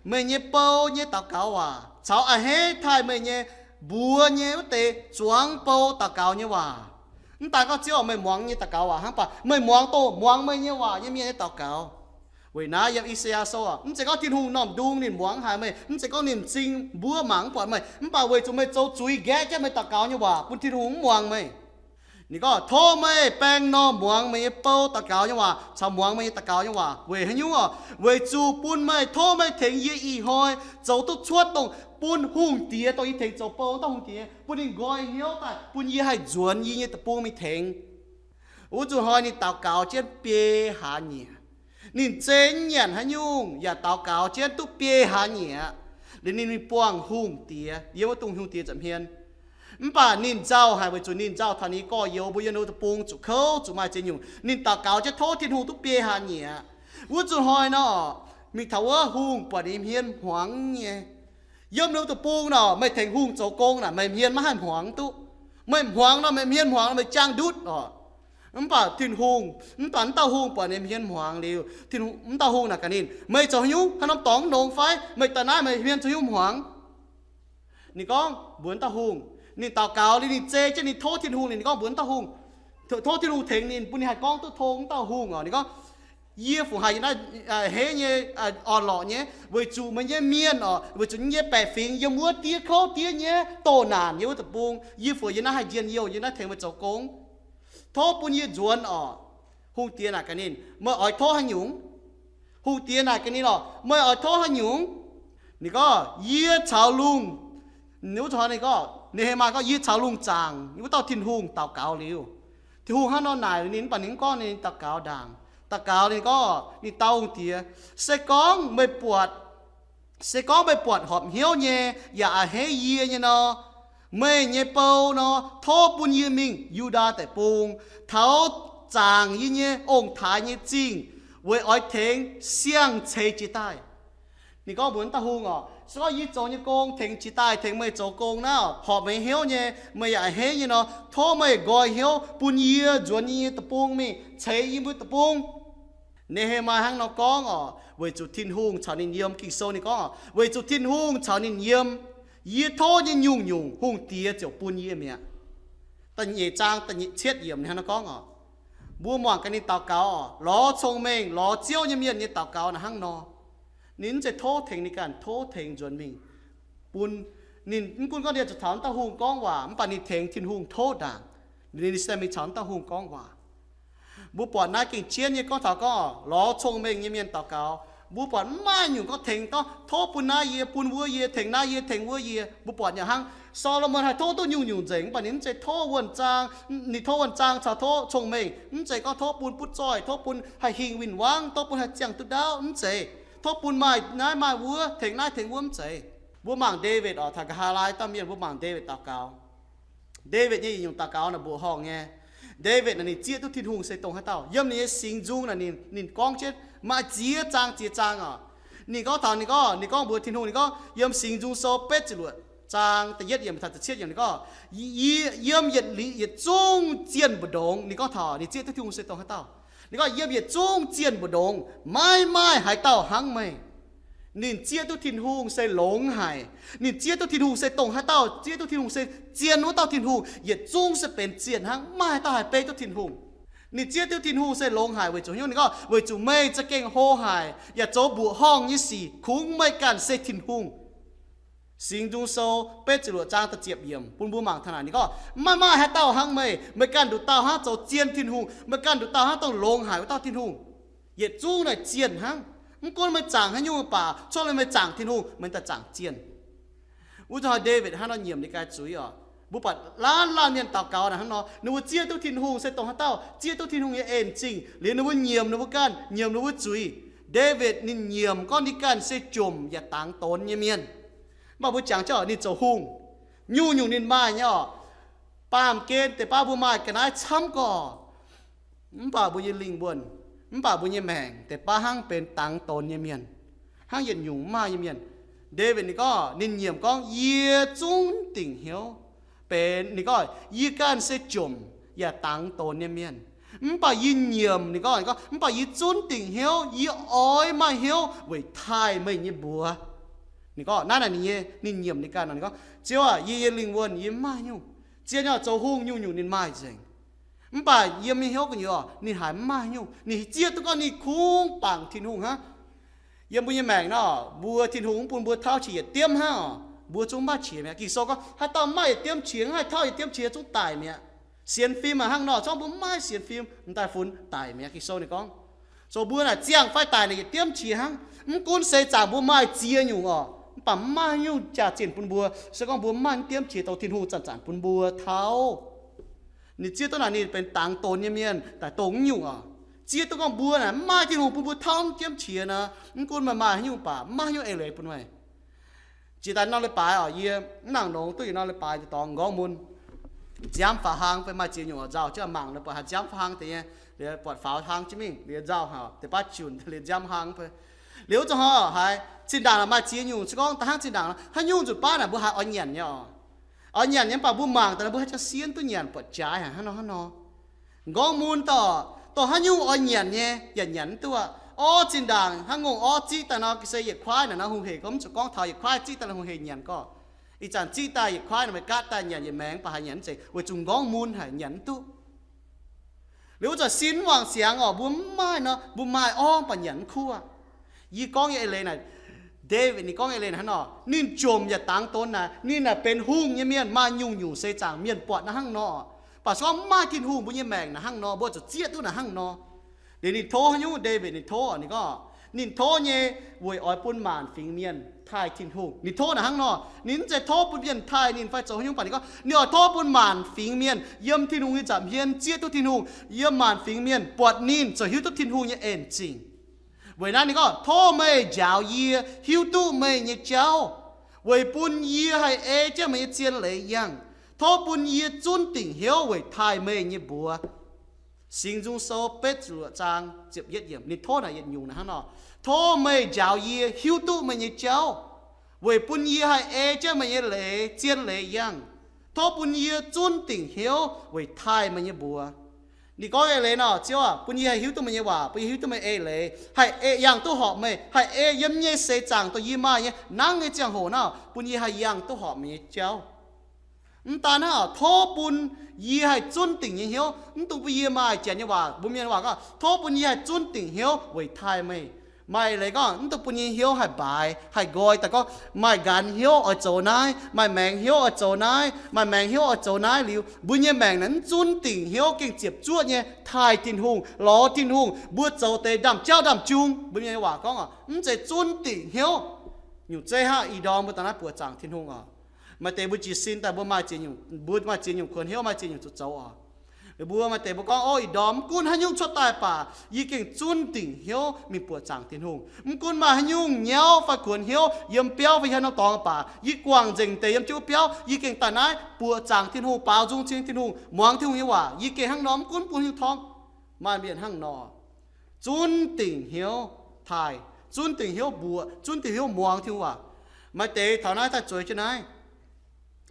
meih nyei bou nyei daux gaux waac, caux a'hneiv taaih meih nyei mbuox nyei wuov deix zuangx bou daux gaux nyei waac. Mv daaih gorngv Ziouv, meih muangx nyei daux gaux waac hnangv, mv baac meih muangx dongh muangx meih nyei waac nyei mienh nyei daux gaux. Weic naaiv yiem I^saa^yaa Sou aac, mv zeiz gorngv Tin-Hungh normh ndung ninh muangx haic meih, mv zeiz gorngv ninh m'zing mbuov mangc mv buatc meih, mv baac weic zuqc meih zoux zuiz nqaeqv jienv meih daux gaux nyei waac bun Tin-Hungh mv muangx meih. Ninh gorngv, Tov meih baeng normh muangx meih nyei bou daux gaux nyei waac caux muangx meih nyei daux gaux nyei waac. Weic haaix nyungc oc? Weic zuqc bun meih, tov meih tengx yie ih hnoi zoux duqv cuotv dongh bun hungh diex, dongh yie tengx zoux bou wuov dauh hungh diex, bun ninh nqoi hnyouv daaih bun yie haih nzuonx yie nyei deic-bung mingh tengx. Wuov zuqc hnoi ninh daux gaux jienv biei hlaax nyieqc. Ninh zeiz nyanc haaix nyungc yaac daux gaux jienv duqv biei hlaax nyieqc. Liuz ninh mingh buangh hungh diex yiem wuov dongh hungh diex nza'hmien. Mv baac ninh nzauh haic weic zuqc ninh nzauh taux ninh gorx-youz mbuo yiem ninh deic-bung zuqc kouv zuqc maaih ziex nyungc. Ninh daux gaux jienv tov Tin-Hungh duqv biei hlaax nyieqc. Wuov zuqc hnoi nor, mingh taux wuov hungh buatc ninh hmien hmuangx nyei. Yiem ninh deic-bung nor, meih tengx hungh zoux gong naaic, meih hmien maiv haih hmuangx duqv. Meih hmuangx nor, meih hmien hmuangx nor, meih jaang ndutv oc. Mv baac Tin-Hungh, mv baac mv dauh hungh buatc ninh hmien hmuangx liuz, Tin-Hungh, mv dauh hungh naaic gaax ninh, Meih zoux haaix nyungc? Haaix norm dorngx mv longx fai? Meih daaih naaiv meih hmien zoux haaix nyungc hmuangx? Ninh gorngv mbuox dauh hungh, ninh daux gaux liuz ninh zei jienv ninh tov Tin-Hungh liuz ninh gorngv mbuox dauh hungh, tov Tin-Hungh tengx ninh bun ninh haih gorngv duqv tong wuov dauh hungh oc. Ninh gorngv, Yie fungc haih yiem naaiv a'hneiv nyei orn-lorqc nyei, weic zuqc meih nyei mienh oc, weic zuqc yie nyei baeqc fingx yiem wuov diev kouv diev nyei, doh naanc yiem wuov deic-bung. Yie fungc yiem naaiv haih njien-youh, yiem naaiv tengx meih zoux gong. Tov bun yie nzuonx oc. Hungh diex naaic gaax ninh, Meih oix tov haaix nyungc? Hungh diex naaic gaax ninh oc, Meih oix tov haaix nyungc? Ninh gorngv, Yie caux lungh, wuov zuqc ninh gorngv, Ne^he^maa gorngv, Yie caux lungh zaangc wuov dauh Tin-Hungh daux gaux liuz. Tin-Hungh hnangv nor naaic ninh mv baac ninh mv gorngv ninh daux gaux ndaangc. Daux gaux ninh gorngv, ninh dau hungh diex, Se gorngv meih buatc, se gorngv meih buatc horpc hnyouv nyei yaac a'hneiv yie nyei nor, meih nyei bou nor, tov bun yie mingh Yu^ndaa Deic-Bung, taux zaangc yie nyei ong-taaix nyei zingh, weic oix tengx siang-ceix jiex daaih. Ninh gorngv mbuox dauh hungh oc, Se gorngv yie zoux nyei gong tengx jiex daaih, tengx meih zoux gong naaiv horpc meih hnyouv nyei, meih yaac a'hneiv nyei nor, tov meih nqoi hnyouv bun yie nzuonx yie nyei deic-bung mingh ceix yie mbuo deic-bung. Ne^he^maa hnangv nor gorngv oc, weic zuqc Tin-Hungh caux ninh yiem. Ging-Sou ninh gorngv oc, Weic zuqc Tin-Hungh caux ninh yiem, yie tov nyei nyungc-nyungc hungh diex ziouc bun yie mi'aqv. Da'nyeic zaang da'nyeic cietv yiemc ninh hnangv nor gorngv oc. Mbuo muangx gaax ninh daux gaux oc, lorz cong-mengh, lorz Ziouv nyei mienh nyei daux gaux naaic hnangv nor. Ninh mv zeiz tov tengx ninh ganh, tov tengx nzuonx mingh bun. Ninh mv gunv gorngv ninh zuqc taux wuov dauh hungh gorngv waac, mv baac ninh tengx Tin-Hungh tov ndaangc. Ninh se mingh caux wuov dauh hungh gorngv waac. Mbuo buatc naaiv gengh jienv nyei gorngv taux gorngv lorz cong-mengh nyei mienh daux gaux. Mbuo buatc mv maaih nyungc gorngv tengx gorngv tov bun naaiv yie, bun wuov yie, tengx naaiv yie, tengx wuov yie. Mbuo buatc nyei hnangv Saa^lo^morn haih tov duqv nyungc-nyungc nzengc, mv baac ninh mv zeiz tov wuonh zaang. Ninh tov wuonh zaang caux tov cong-mengh, mv zeiz gorngv tov bun butv zoih, tov bun haih hingh win-wangv, tov bun haih ziangh duqv ndaauv, mv zeiz. Tov bun maaih naaiv maaih wuov, tengx naaiv tengx wuov, mv zeiz. Mbuo mangc Ndaawitv oc, taux nqa'haav laai dauh mienh mbuo mangc Ndaawitv daux gaux. Ndaawitv nyei yietc nyungc daux gaux naaic mbuoqc horngh nyei. Ndaawitv naaic ninh zieqv duqv Tin-Hungh se dongh haaix dauh. Yiem ninh nyei singx nzung naaic ninh, ninh gorngv jienv maaih ziex zaang ziex zaang oc. Ninh gorngv taux, ninh gorngv, ninh gorngv mbuox Tin-Hungh, ninh gorngv yiem singx nzung sou betv ziepc luoqc zaang da'yietv yiemc taux da'cietv yiemc ninh gorngv, Yie, yiem yietc liuz yietc zungv zienh mbu'ndongx, ninh gorngv taux ninh zieqv duqv Tin-Hungh se dongh haaix dauh. Ninh gorngv, Yiem yietc zungv zienh mbu'ndongx maiv maaih haaix dauh hnangv meih. Ninh zieqv duqv Tin-Hungh se longx haic. Ninh zieqv duqv Tin-Hungh se dongh haaix dauh, zieqv duqv Tin-Hungh se zien wuov dauh Tin-Hungh, yietc zungv se benx zienh hnangv, maiv maaih haaix dauh haih beiv duqv Tin-Hungh. Ninh zieqv duqv Tin-Hungh se longx haic weic zuqc hnyouv ninh gorngv, Weic zuqc meih za'gengh hlo haic yaac zoux mbuoqc horngh nyei sic, kungx meih ganh se Tin-Hungh. Singx Nzung Sou betv ziepc luoqc zaang da'ziepc yiemc bun mbuo mangc taux naaic, ninh gorngv, Maiv maaih haaix dauh hnangv meih. Meih ganh nduqc dauh hnangv zoux zien Tin-Hungh. Meih ganh nduqc dauh hnangv dongh longx haic wuov dauh Tin-Hungh. Yietc zungv naaic zienh hnangv. Mv gunv meih zaangc haaix nyungc baac, cuotv liuz meih zaangc Tin-Hungh, meih daaih zaangc zienh. Wuov zanc Ndaawitv hnangv nor nyiemc ninh ganh zuiz oc. Mbuo buatc laanh laanh mienh daux gaux naaic hnangv nor, ninh mbuo zieqv duqv Tin-Hungh se dongh haaix dauh zieqv duqv Tin-Hungh nyei en zingh liuz ninh mbuo nyiemc ninh mbuo ganh, nyiemc ninh mbuo zuiz. Ndaawitv ninh nyiemc gorngv ninh ganh se jomc yaac dangx donx nyei mienh. Mv baac mbuo jangx jienv ninh zoux hungh, nyungc-nyungc ninh maaih nyei oc. Baamh gen deix baav mbuo maaih ga'naaiv camv gorqv, mv baac mbuo nyei lingh wuonh, mv baac mbuo nyei maengc deix baav hnangv benx dangx donx nyei mienh, hnangv yietc nyungc mv maaih nyei mienh. Ndaawitv ninh gorngv, ninh nyiemc gorngv, yie zungv dingc hnyouv benx, ninh gorngv, yie ganh se jomc yaac dangx donx nyei mienh, mv baac yie nyiemc, ninh gorngv, ninh gorngv, mv baac yie zungv dingc hnyouv, yie oix maaih hnyouv weic taaih meih nyei mbuox. Ninh gorngv naaiv naaic ninh nyei, ninh nyiemc ninh ganh nor, ninh gorngv, Ziouv aac, yie nyei lingh wuonh yie mv maaih nyungc. Zien nyei, zoux hungh nyungc-nyungc ninh maaih nzengc. Mv baac yiem nyei hnyouv gu'nyuoz ninh haiz mv maaih nyungc. Ninh zieqv duqv gorngv ninh kungx bangc Tin-Hungh hnangv. Yiem mbuo nyei maengc nor, mbuo Tin-Hungh mv bun mbuo tauv qiex yietc diemv hnangv oc, mbuo zungv mv maaih qiex mi'aqv. Ging-Sou gorngv haaix dauh mv maaih yietc diemv qiex, haaix tauv yietc diemv qiex zungv daic mi'aqv. Sienx fim aac hnangv nor, zorngv mbuo mv maaih sienx fim, m'daaih funx daic mi'aqv. Ging-Sou ninh gorngv, zoux mbuo naaic ziangh fai daic naaic yietc diemv qiex hnangv. Mv gunv seix zaangc mbuo maaih ziex nyungc oc, mv baac mv maaih nyungc jaax-zinh bun mbuo se gorngv mbuo mv maaih diemv qiex dongh Tin-Hungh zanc-zanc bun mbuo tauv. Ninh zieqv duqv naaic ninh benx dangx donx nyei mienh daaih dongh nyungc oc. Zieqv duqv gorngv mbuo naaic mv maaih Tin-Hungh bun mbuo tauv diemv qiex nor, mv gunv maaih maaih haaix nyungc baac mv maaih haaix nyungc eix leiz bun meih. Jiex daaih norm leiz-baaix oc, yie mv nangc longx duqv yietc norm leiz-baaix deix dorngx m'nqorngv mun. Nziaamv faaux hlang fai maaih ziex nyungc oc, nzauh jienv mangc ninh buatc haaix nziaamv hlang deix nyei, liuz buatc faaux hlang jienv mingh, liuz nzauh haic deix baav junc liuz nziaamv hlang fai. Liuz wuov zanc haiz zinh ndaangc maaih ziex nyungc, se gorngv da'hnangv zinh ndaangc haaix nyungc nzunc baav naaic mbuo haiz oix nyanc nyei oc. Oix nyanc nyei mv baac mbuo mangc daaih nor mbuo haaix jangx sienx duqv nyanc buatc jaaix haic hnangv nor hnangv nor. M'nqorngv mun dorh, dorh haaix nyungc oix nyanc nyei yaac nyanc mv duqv aqv. Orv zinh ndaangc hnangv ngongh orv ziqv daaih nor, ga'sie yietc kuaaiv naaic nor hungh hec gorngv, mv zuqc gorngv taux yietc kuaaiv ziqv daaih nor hungh hec nyanc gorqv. Ih zanc ziqv daaih yietc kuaaiv naaic meih gaatv daaih nyanc yietc maengx mv baac haiz nyanc mv zeiz weic zuqc m'nqorngv mun haic nyanc mv duqv. Liuz wuov zanc sin mv wangc siangx oc, mbuo mv maaih nor, mbuo maaih orv mv baac nyanc mv kuv aqv. Yie gorngv nyei eix leiz naaic, Ndaawitv ninh gorngv nyei eix leiz naaic hnangv nor, ninh jomc yaac dangx donx naaic, ninh naaic benx hungh nyei mienh, maaih nyungc-nyungc seix zaangc mienh buatc naaiv hnangv nor. Mv baac se gorngv mv maaih Tin-Hungh, mbuo nyei maengc naaic hnangv nor, mbuo zuqc zieqv duqv naaic hnangv nor. Liuz ninh tov haaix nyungc, Ndaawitv ninh tov, ninh gorngv, ninh tov nyei weic oix bun maanc fingx mienh taaih Tin-Hungh. Ninh tov naaic hnangv nor, ninh mv zeiz tov bun mienh taaih ninh fai zoux haaix nyungc, mv baac ninh gorngv ninh oix tov bun maanc fingx mienh yiem Tin-Hungh nyei nza'hmien zieqv duqv Tin-Hungh, yiem maanc fingx mienh buatc ninh, ziouc hiuv duqv Tin-Hungh nyei en zingh. Weic naaiv ninh gorngv, tov meih njaaux yie hiuv duqv meih nyei jauv, weic bun yie haih ei jienv meih nyei zien leiz yangh. Tov bun yie zunv dingc hnyouv weic taaih meih nyei mbuox. Singx Nzung Sou betv ziepc luoqc zaang ziepc yietv yiemc, ninh tov naaic yietc nyungc naaic hnangv nor, tov meih njaaux yie hiuv duqv meih nyei jauv, weic bun yie haih ei jienv meih nyei leiz, zien leiz yangh. Tov bun yie zunv dingc hnyouv weic taaih meih nyei mbuox. Ninh gorngv eix leiz nor, Ziouv aac, bun yie haih hiuv duqv meih nyei waac, bun yie hiuv duqv meih eix leiz, haih ei yangh duqv horpc meih, haih ei yiem nyei seix zaangc dongh yie maaih nyei nangv nyei ziangh hoc nor, bun yie haih yangh duqv horpc meih nyei jauv. Mv daan hnangv, tov bun yie haih zunv dingc nyei hnyouv. Mv dungx bun yie maaih janx nyei waac, mbuo mienh waac gorngv, tov bun yie haih zunv dingc hnyouv weic taaih meih. Maaih leiz gorngv mv dungx bun nyei hnyouv haih mbaaix, haih nqoi daaih gorngv maaih nqanx hnyouv oix zoux naaiv, maaih maengx hnyouv oix zoux naaiv, maaih maengx hnyouv oix zoux naaiv liuz, mbuo nyei maengc naaic mv zunv dingc hnyouv gengh ziepc zuoqv nyei taaih Tin-Hungh, lorz Tin-Hungh, mbuo zoux deix ndaamv-jauv ndaamv-jung. Mbuo mienh nyei waac gorngv oc, mv zeiz zunv dingc hnyouv. Nyungc zeiv hnangv ih ndorm mbuo daaih naaiv buoqc zaangc Tin-Hungh oc. Maaih deix mbuo jiez sin daaih mbuo maaih ziex nyungc, mbuo maaih ziex nyungc kuonx hnyouv, maaih ziex nyungc zuqc zoux oc. Mbuo maaih deix mbuo gorngv, o, ih ndorm mv gunv haaix nyungc cuotv daaih baac yie gengh zunv dingc hnyouv mingh buoqc zaangc Tin-Hungh. Mv gunv maaih haaix nyungc nyauv fai kuonx hnyouv yiem biauv fai yiem norm dorngx baac yie guangc nzengc deix yiem jienv wuov biauv, yie gengh daaih naaiv buoqc zaangc Tin-Hungh, baaux nzung ceng Tin-Hungh, muangx Tin-Hungh nyei waac. Yie gengh hnangv nor, mv gunv bun haaix nyungc torngv. Maaih mienh hnangv nor, zunv dingc hnyouv taaih, zunv dingc hnyouv mbuoqc, zunv dingc hnyouv muangx Tin-Hungh waac. Maaih deix taux naaiv daaih zueiz jienv naaiv.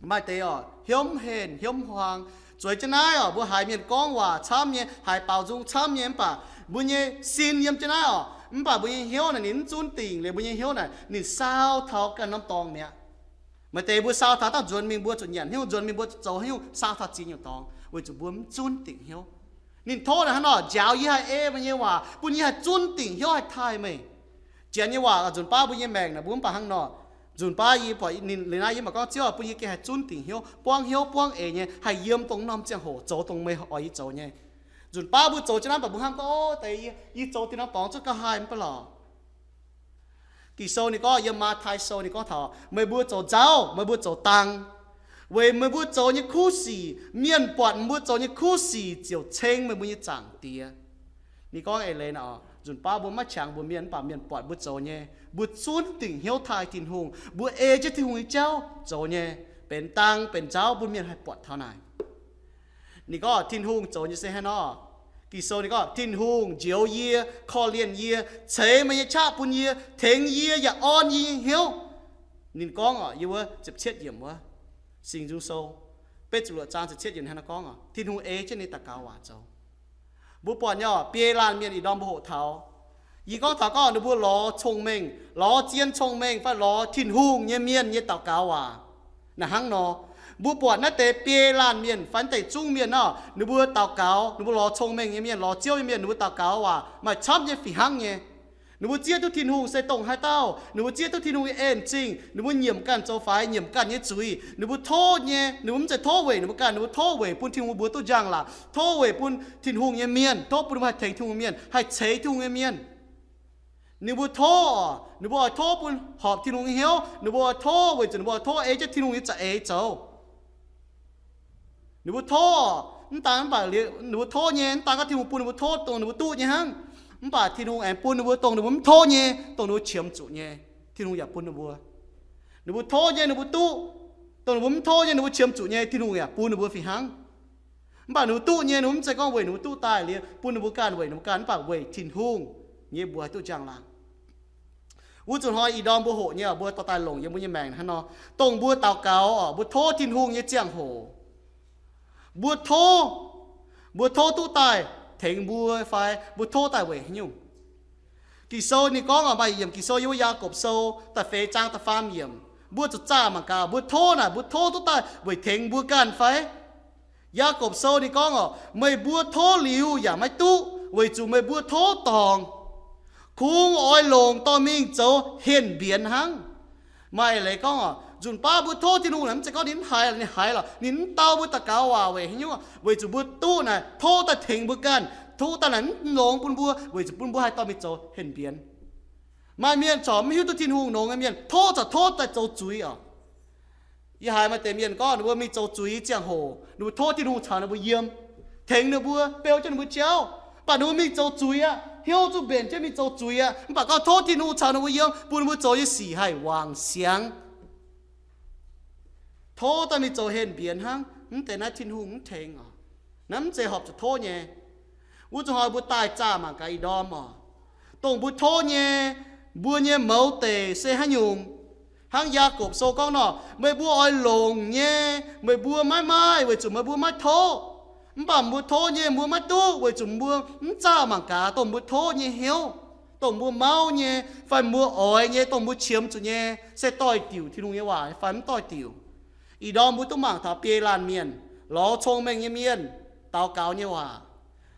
Maaih deix oc, hnyouv mv henc, hnyouv mv huaang. Zueiz jienv naaiv oc, mbuo haiz mienh gorngv waac camv nyei, haiz baaux nzung camv nyei mv baac mbuo nyei sin yiem jienv naaiv oc, mv baac mbuo nyei hnyouv naaic ninh mv zunv dingc liuz, mbuo nyei hnyouv naaic ninh saau taux ganh norm dorngx mi'aqv. Maaih deix mbuo saau taux dangh nzuonx mingh mbuo zuqc nyanc haaix nyungc, nzuonx mingh mbuo zuqc zoux haaix nyungc, saau taux ziex nyungc dorngx weic zuqc mbuo mv zunv dingc hnyouv. Ninh tov naaic hnangv nor, njaaux yie haih ei meih nyei waac, bun yie haih zunv dingc hnyouv haih taaih meih. Janx nyei waac nzunc baav mbuo nyei maengc naaic mbuo mv baac hnangv nor. Nzunc baav yie buatc ninh liuz naaiv yie mv baac gorngv, Ziouv aac, bun yie gengh haih zunv dingc hnyouv, buangv hnyouv buangv eix nyei, haih yiem dongh norm ziangh hoc zoux dongh meih oix yie zoux nyei. Nzunc baav mbuo zoux jienv naaiv baac mbuo hnamv gorngv, o, deix yie, yie zoux deix norm dorngx zungv gauh haih mv baac lorqc. Ging-Sou ninh gorngv, yiem Matv^tai Sou ninh gorngv taux, meih mbuo zoux nzauv, meih mbuo zoux dang, weic meih mbuo zoux nyei kuv sic, mienh buatc meih mbuo zoux nyei kuv sic ziouc ceng meih mbuo nyei Zaangc Diex. Ninh gorngv eix leiz nor, nzunc baav mbuo maiv qangx mbuox mienh, mv baac mienh buatc mbuo zoux nyei, mbuo zunv dingc hnyouv taaih Tin-Hungh, mbuo ei jienv Tin-Hungh nyei jauv zoux nyei, benx dang benx nzauv bun mienh haih buatc taux naaic. Ninh gorngv Tin-Hungh zoux nyei se hnangv nor. Ging-Sou ninh gorngv, Tin-Hungh njoux yie, korv-lienh yie, ceix meih nyei qaqv bun yie, tengx yie yaac orn yie nyei hnyouv. Ninh gorngv oc, yiem wuov ziepc cietv yiemc wuov, Singx Nzung Sou, betv ziepc luoqc zaang ziepc cietv yiemc hnangv nor gorngv oc, Tin-Hungh ei jienv ninh daux gaux waac zoux. Mbuo buatc nyei oc, biei laanh mienh ih ndorm mbuo hoqc taux, yie gorngv taux gorngv ninh mbuo lorz cong-mengh, lorz zien cong-mengh fai lorz Tin-Hungh nyei mienh nyei daux gaux waac. Naaic hnangv nor, mbuo buatc naaiv deix biei laanh mienh fai naaiv deix zungv mienh nor, ninh mbuo daux gaux, ninh mbuo lorz cong-mengh nyei mienh, lorz Ziouv nyei mienh, ninh mbuo daux gaux waac maaih camv nyei fih hnangv nyei. Ninh mbuo zieqv duqv Tin-Hungh se dongh haaix dauh, ninh mbuo zieqv duqv Tin-Hungh nyei en zingh, ninh mbuo nyiemc ganh zoux faix, nyiemc ganh nyei zuiz, ninh mbuo tov nyei, ninh mbuo mv zeiz tov weic ninh mbuo ganh, ninh mbuo tov weic bun Tin-Hungh mbuox duqv njang-laangc, tov weic bun Tin-Hungh nyei mienh, tov bun ninh mbuo haih tengx Tin-Hungh mienh, haih ceix Tin-Hungh nyei mienh. Ninh mbuo tov oc, ninh mbuo oix tov bun horpc Tin-Hungh nyei hnyouv, ninh mbuo oix tov weic zuqc ninh mbuo oix tov ei jienv Tin-Hungh nyei za'eix zoux. Ninh mbuo tov oc, mv daan mv baac ninh mbuo tov nyei, mv daan gorngv Tin-Hungh bun ninh mbuo tov dongh ninh mbuo duqv nyei hnangv, mv baac Tin-Hungh aengx bun ninh mbuo dongh ninh mbuo mv tov nyei, dongh ninh mbuo qiemx zuqc nyei, Tin-Hungh yaac bun ninh mbuo. Ninh mbuo tov nyei ninh mbuo duqv, dongh ninh mbuo mv tov nyei ninh mbuo qiemx zuqc nyei, Tin-Hungh yaac bun ninh mbuo fih hnangv. Mv baac ninh mbuo duqv nyei, ninh mbuo mv zeiz gorngv weic ninh mbuo duqv daaih liuz bun ninh mbuo ganh weic ninh mbuo ganh, mv baac weic Tin-Hungh nyei mbuox haih duqv njang-laangc. Wuov zuqc hnoi ih ndorm mbuo hoqc nyei, mbuo dorh daaih longc yiem mbuo nyei maengc hnangv nor, dongh mbuo daux gaux oc, mbuo tov Tin-Hungh nyei ziangh hoc, mbuo tov, mbuo tov duqv daaih tengx mbuo fai mbuo tov daaih weic haaix nyungc? Ging-Sou ninh gorngv oc, maaih yiemc Ging-Sou yiem wuov Yaagorpc Sou da'feix zaang da'faam yiemc, mbuo zuqc zaah mangc gaax, mbuo tov naaic, mbuo tov duqv daaih weic tengx mbuo ganh fai? Yaagorpc Sou ninh gorngv oc, meih mbuo tov liuz yaac maiv duqv, weic zuqc meih mbuo tov dorngc, kungx oix longc dorh mingh zoux henh mbienx hnangv. Maaih leiz gorngv oc, nzunc baav mbuo tov Tin-Hungh naaic, mv zeiz gorngv ninh mv haiz lorqc, ninh haiz lorqc, ninh mv dau mbuo daux gaux waac weic haaix nyungc? Weic zuqc mbuo duqv naaic, tov daaih tengx mbuo ganh, tov daaih naaic mv longx bun mbuo, weic zuqc bun mbuo haih dorh mingh zoux henh mbienx. Maaih mienh corc mv hiuv duqv Tin-Hungh nongx nyei mienh, tov corc tov daaih zoux zuiz oc. Yie haiz maaih deix mienh gorngv ninh mbuo mingh zoux zuiz nyei ziangh hoc, ninh mbuo tov Tin-Hungh caux ninh mbuo yiem, tengx ninh mbuo, beu jienv ninh mbuo jauv. Mv baac ninh mbuo mingh zoux zuiz aqv, hnyouv zungv mbenc jienv mingh zoux zuiz aqv. Mv baac gorngv tov Tin-Hungh caux ninh mbuo yiem, bun ninh mbuo zoux nyei sic haih wangc siangx. Tov daaih mingh zoux henh mbienx hnangv, mv deix naaiv Tin-Hungh mv tengx oc. Naaiv mv zeiz horpc zuqc tov nyei. Wuov zuqc hnoi mbuo daaih zaah mangc gaax ih ndorm oc, dongh mbuo tov nyei, mbuo nyei mouz deic se haaix nyungc? Hnangv Yaagorpc Sou gorngv nor, meih mbuo oix longc nyei, meih mbuo maiv maaih weic zuqc meih mbuo maiv tov. Mv baac mbuo tov nyei mbuo maiv duqv weic zuqc mbuo mv zaah mangc gaax dongh mbuo tov nyei hnyouv, dongh mbuo mauv nyei, fai mbuo oix nyei, dongh mbuo qiemx zuqc nyei, se doix-diuc Tin-Hungh nyei waac fai mv doix-diuc. Ih ndorm mbuo duqv mangc taux biei laanh mienh, lorz cong-mengh nyei mienh, daux gaux nyei waac.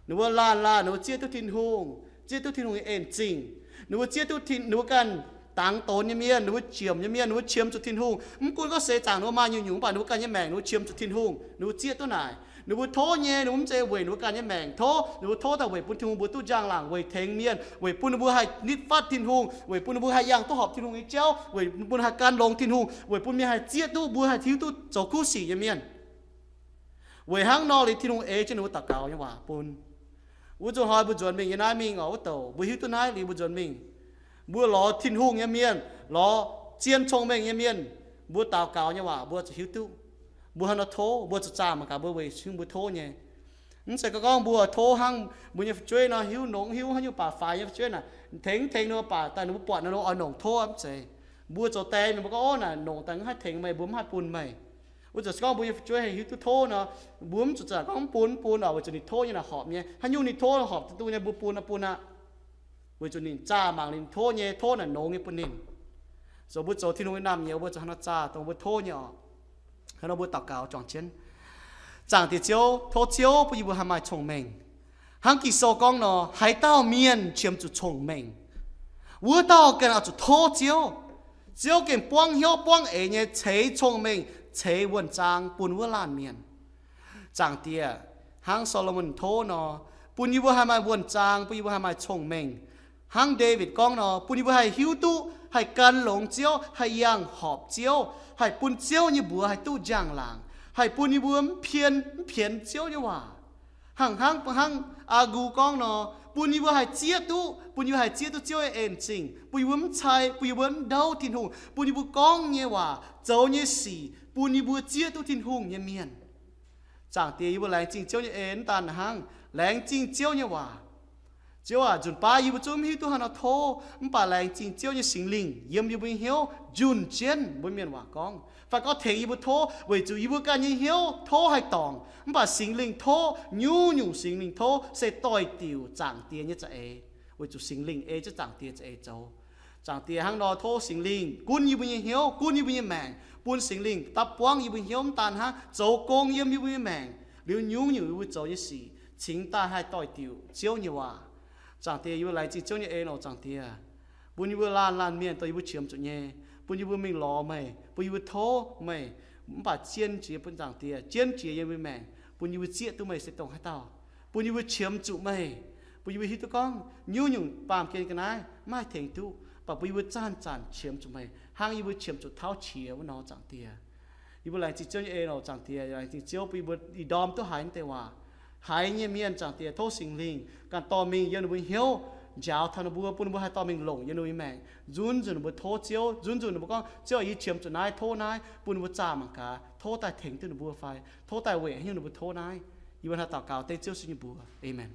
Ninh mbuo laanh laanh ninh mbuo zieqv duqv Tin-Hungh, zieqv duqv Tin-Hungh nyei en zingh. Ninh mbuo zieqv duqv Tin, ninh mbuo ganh dangx donx nyei mienh, ninh mbuo jiemc nyei mienh, ninh mbuo qiemx zuqc Tin-Hungh. Mv gunv gorngv seix zaangc ninh mbuo maaih nyungc-nyungc, mv baac ninh mbuo ganh nyei maengc ninh mbuo qiemx zuqc Tin-Hungh. Ninh mbuo zieqv duqv naaic. Ninh mbuo tov nyei, ninh mbuo mv zeiz weic ninh mbuo ganh nyei maengc tov, ninh mbuo tov daaih weic bun Tin-Hungh mbuo duqv njang-laangc, weic tengx mienh, weic bun ninh mbuo haih nitv fatv Tin-Hungh, weic bun ninh mbuo haih yangh duqv horpc Tin-Hungh nyei jauv, weic bun ninh mbuo haih gan longx Tin-Hungh, weic bun mienh haih zieqv duqv, mbuo haih hiuv duqv zoux kuv sic nyei mienh. Weic hnangv nor liuz Tin-Hungh ei jienv ninh mbuo daux gaux nyei waac bun. Wuov zuqc hnoi mbuo nzuonx mingh nyei naaiv mingh oc, wuov douc mbuo hiuv duqv naaiv liuz mbuo nzuonx mingh, mbuo lorz Tin-Hungh nyei mienh, lorz zien cong-mengh nyei mienh, mbuo daux gaux nyei waac mbuo zuqc hiuv duqv. Mbuo hnangv nor tov, mbuo zuqc zaah mangc gaax mbuo weic haaix nyungc mbuo tov nyei. Mv zeiz gorngv mbuo tov hnangv mbuo nyei fu'jueiv nor, hiuv nongx hiuv haaix nyungc baac faix nyei fu'jueiv naaic, tengx mv tengx ninh mbuo baac daaih ninh mbuo buatc nor, ninh mbuo oix nongc tov mv zeiz. Mbuo zoux die ninh mbuo gorngv, Ov, naaic nongc daaih mv haih tengx meih, mbuo mv haih bun meih. Wuov zuqc se gorngv mbuo nyei fu'jueiv haih hiuv duqv tov nor, mbuo mv zuqc zanc gorngv mv bun, mv bun oc, weic zuqc ninh tov nyei naaic horpc nyei. Haaix nyungc ninh tov horpc duqv duqv nyei mbuo bun nor bun aqv. Weic zuqc ninh zaah mangc ninh tov nyei, tov naaic nongx nyei bun ninh. Zoux mbuo zoux Tin-Hungh nyei naamh nyouz mbuo zuqc hnangv nor zaah dongh mbuo tov nyei oc. Hnangv nor mbuo daux gaux juangc jienv. Zaangc Diex Ziouv, tov Ziouv bun yie mbuo haih maaih cong-mengh. Hnangv Ging-Sou gorngv nor, haaix dauh mienh qiemx zuqc cong-mengh, wuov dauh gengh oix zuqc tov Ziouv. Ziouv gengh buangv hnyouv buangv eix nyei ceix cong-mengh, ceix wuonh zaang bun wuov laanh mienh. Zaangc Diex, hnangv Saa^lo^morn tov nor, bun yie mbuo haih maaih wuonh zaang, bun yie mbuo haih maaih cong-mengh. Hnangv Ndaawitv gorngv nor, bun yie mbuo haih hiuv duqv, haih gan longx Ziouv, haih yangh horpc Ziouv, haih bun Ziouv nyei mbuox haih duqv njang-laangc, haih bun yie mbuo mv pien, mv pienx Ziouv nyei waac. Hnangv, hnangv, hnangv Aa^gu gorngv nor, bun yie mbuo haih zieqv duqv, bun yie mbuo haih zieqv duqv Ziouv nyei en zingh, bun yie mbuo mv cai, bun yie mbuo mv ndouv Tin-Hungh, bun yie mbuo gorngv nyei waac, zoux nyei sic, bun yie mbuo zieqv duqv Tin-Hungh nyei mienh. Zaangc Diex, yie mbuo laengz zingh Ziouv nyei en. Mv daan hnangv, laengz zingh Ziouv nyei waac. Ziouv aac, nzunc baav yie mbuo zungv mv hiuv duqv haaix nor tov, mv baac laengz zingh Ziouv nyei Singx Lingh yiem yie mbuo nyei hnyouv njunh jienv mbuo mienh waac gorngv, fai gorngv tengx yie mbuo tov, weic zuqc yie mbuo ganh nyei hnyouv tov haih dorngc, mv baac Singx Lingh tov, nyungc-nyungc Singx Lingh tov se doix-diuc Zaangc Diex nyei za'eix, weic zuqc Singx Lingh ei jienv Zaangc Diex za'eix zoux. Zaangc Diex, hnangv nor tov Singx Lingh gunv yie mbuo nyei hnyouv, gunv yie mbuo nyei maengc, bun Singx Lingh dapv buangv yie mbuo hnyouv, mv daan hnangv zoux gong yiem yie mbuo nyei maengc, liuz nyungc-nyungc yie mbuo zoux nyei sic cingx daaih haih doix-diuc Ziouv nyei waac. Zaangc Diex, yie mbuo laengz zingh Ziouv nyei en oc. Zaangc Diex, bun yie mbuo laanh laanh mienh dongh yie mbuo qiemx zuqc nyei, bun yie mbuo mingh lorz meih, bun yie mbuo tov meih, mv baac zien jiex bun Zaangc Diex, jienv jiex yie mbuo maengc, bun yie mbuo zieqv duqv meih se dongh haaix dauh, bun yie mbuo qiemx zuqc meih, bun yie mbuo hiuv duqv gorngv nyungc-nyungc baamh gen ga'naaiv maiv haih tengx duqv, mv baac bun yie mbuo zanc-zanc qiemx zuqc meih, hnangv yie mbuo qiemx zuqc tauv qiex wuov nor. Zaangc Diex, yie mbuo laengz zingh Ziouv nyei en oc. Zaangc Diex, laengz zingh Ziouv bun yie mbuo ih ndorm duqv haiz naaiv deix waac, haiz nyei mienh, Zaangc Diex, tov Singx Lingh ganh dorh mingh yiem ninh mbuo hnyouv, njaaux taux ninh mbuo, bun ninh mbuo haih dorh mingh longc yiem ninh mbuo nyei maengc, nzunc nzunc ninh mbuo tov Ziouv, nzunc nzunc ninh mbuo gorngv, Ziouv, yie qiemx zuqc naaiv, tov naaiv, bun ninh mbuo zaah mangc gaax, tov daaih tengx duqv ninh mbuo fai tov daaih weic haaix nyungc ninh mbuo tov naaiv. Yie mbuo hnangv naaiv daux gaux dengv Ziouv Yesu nyei mbuox. Aamen.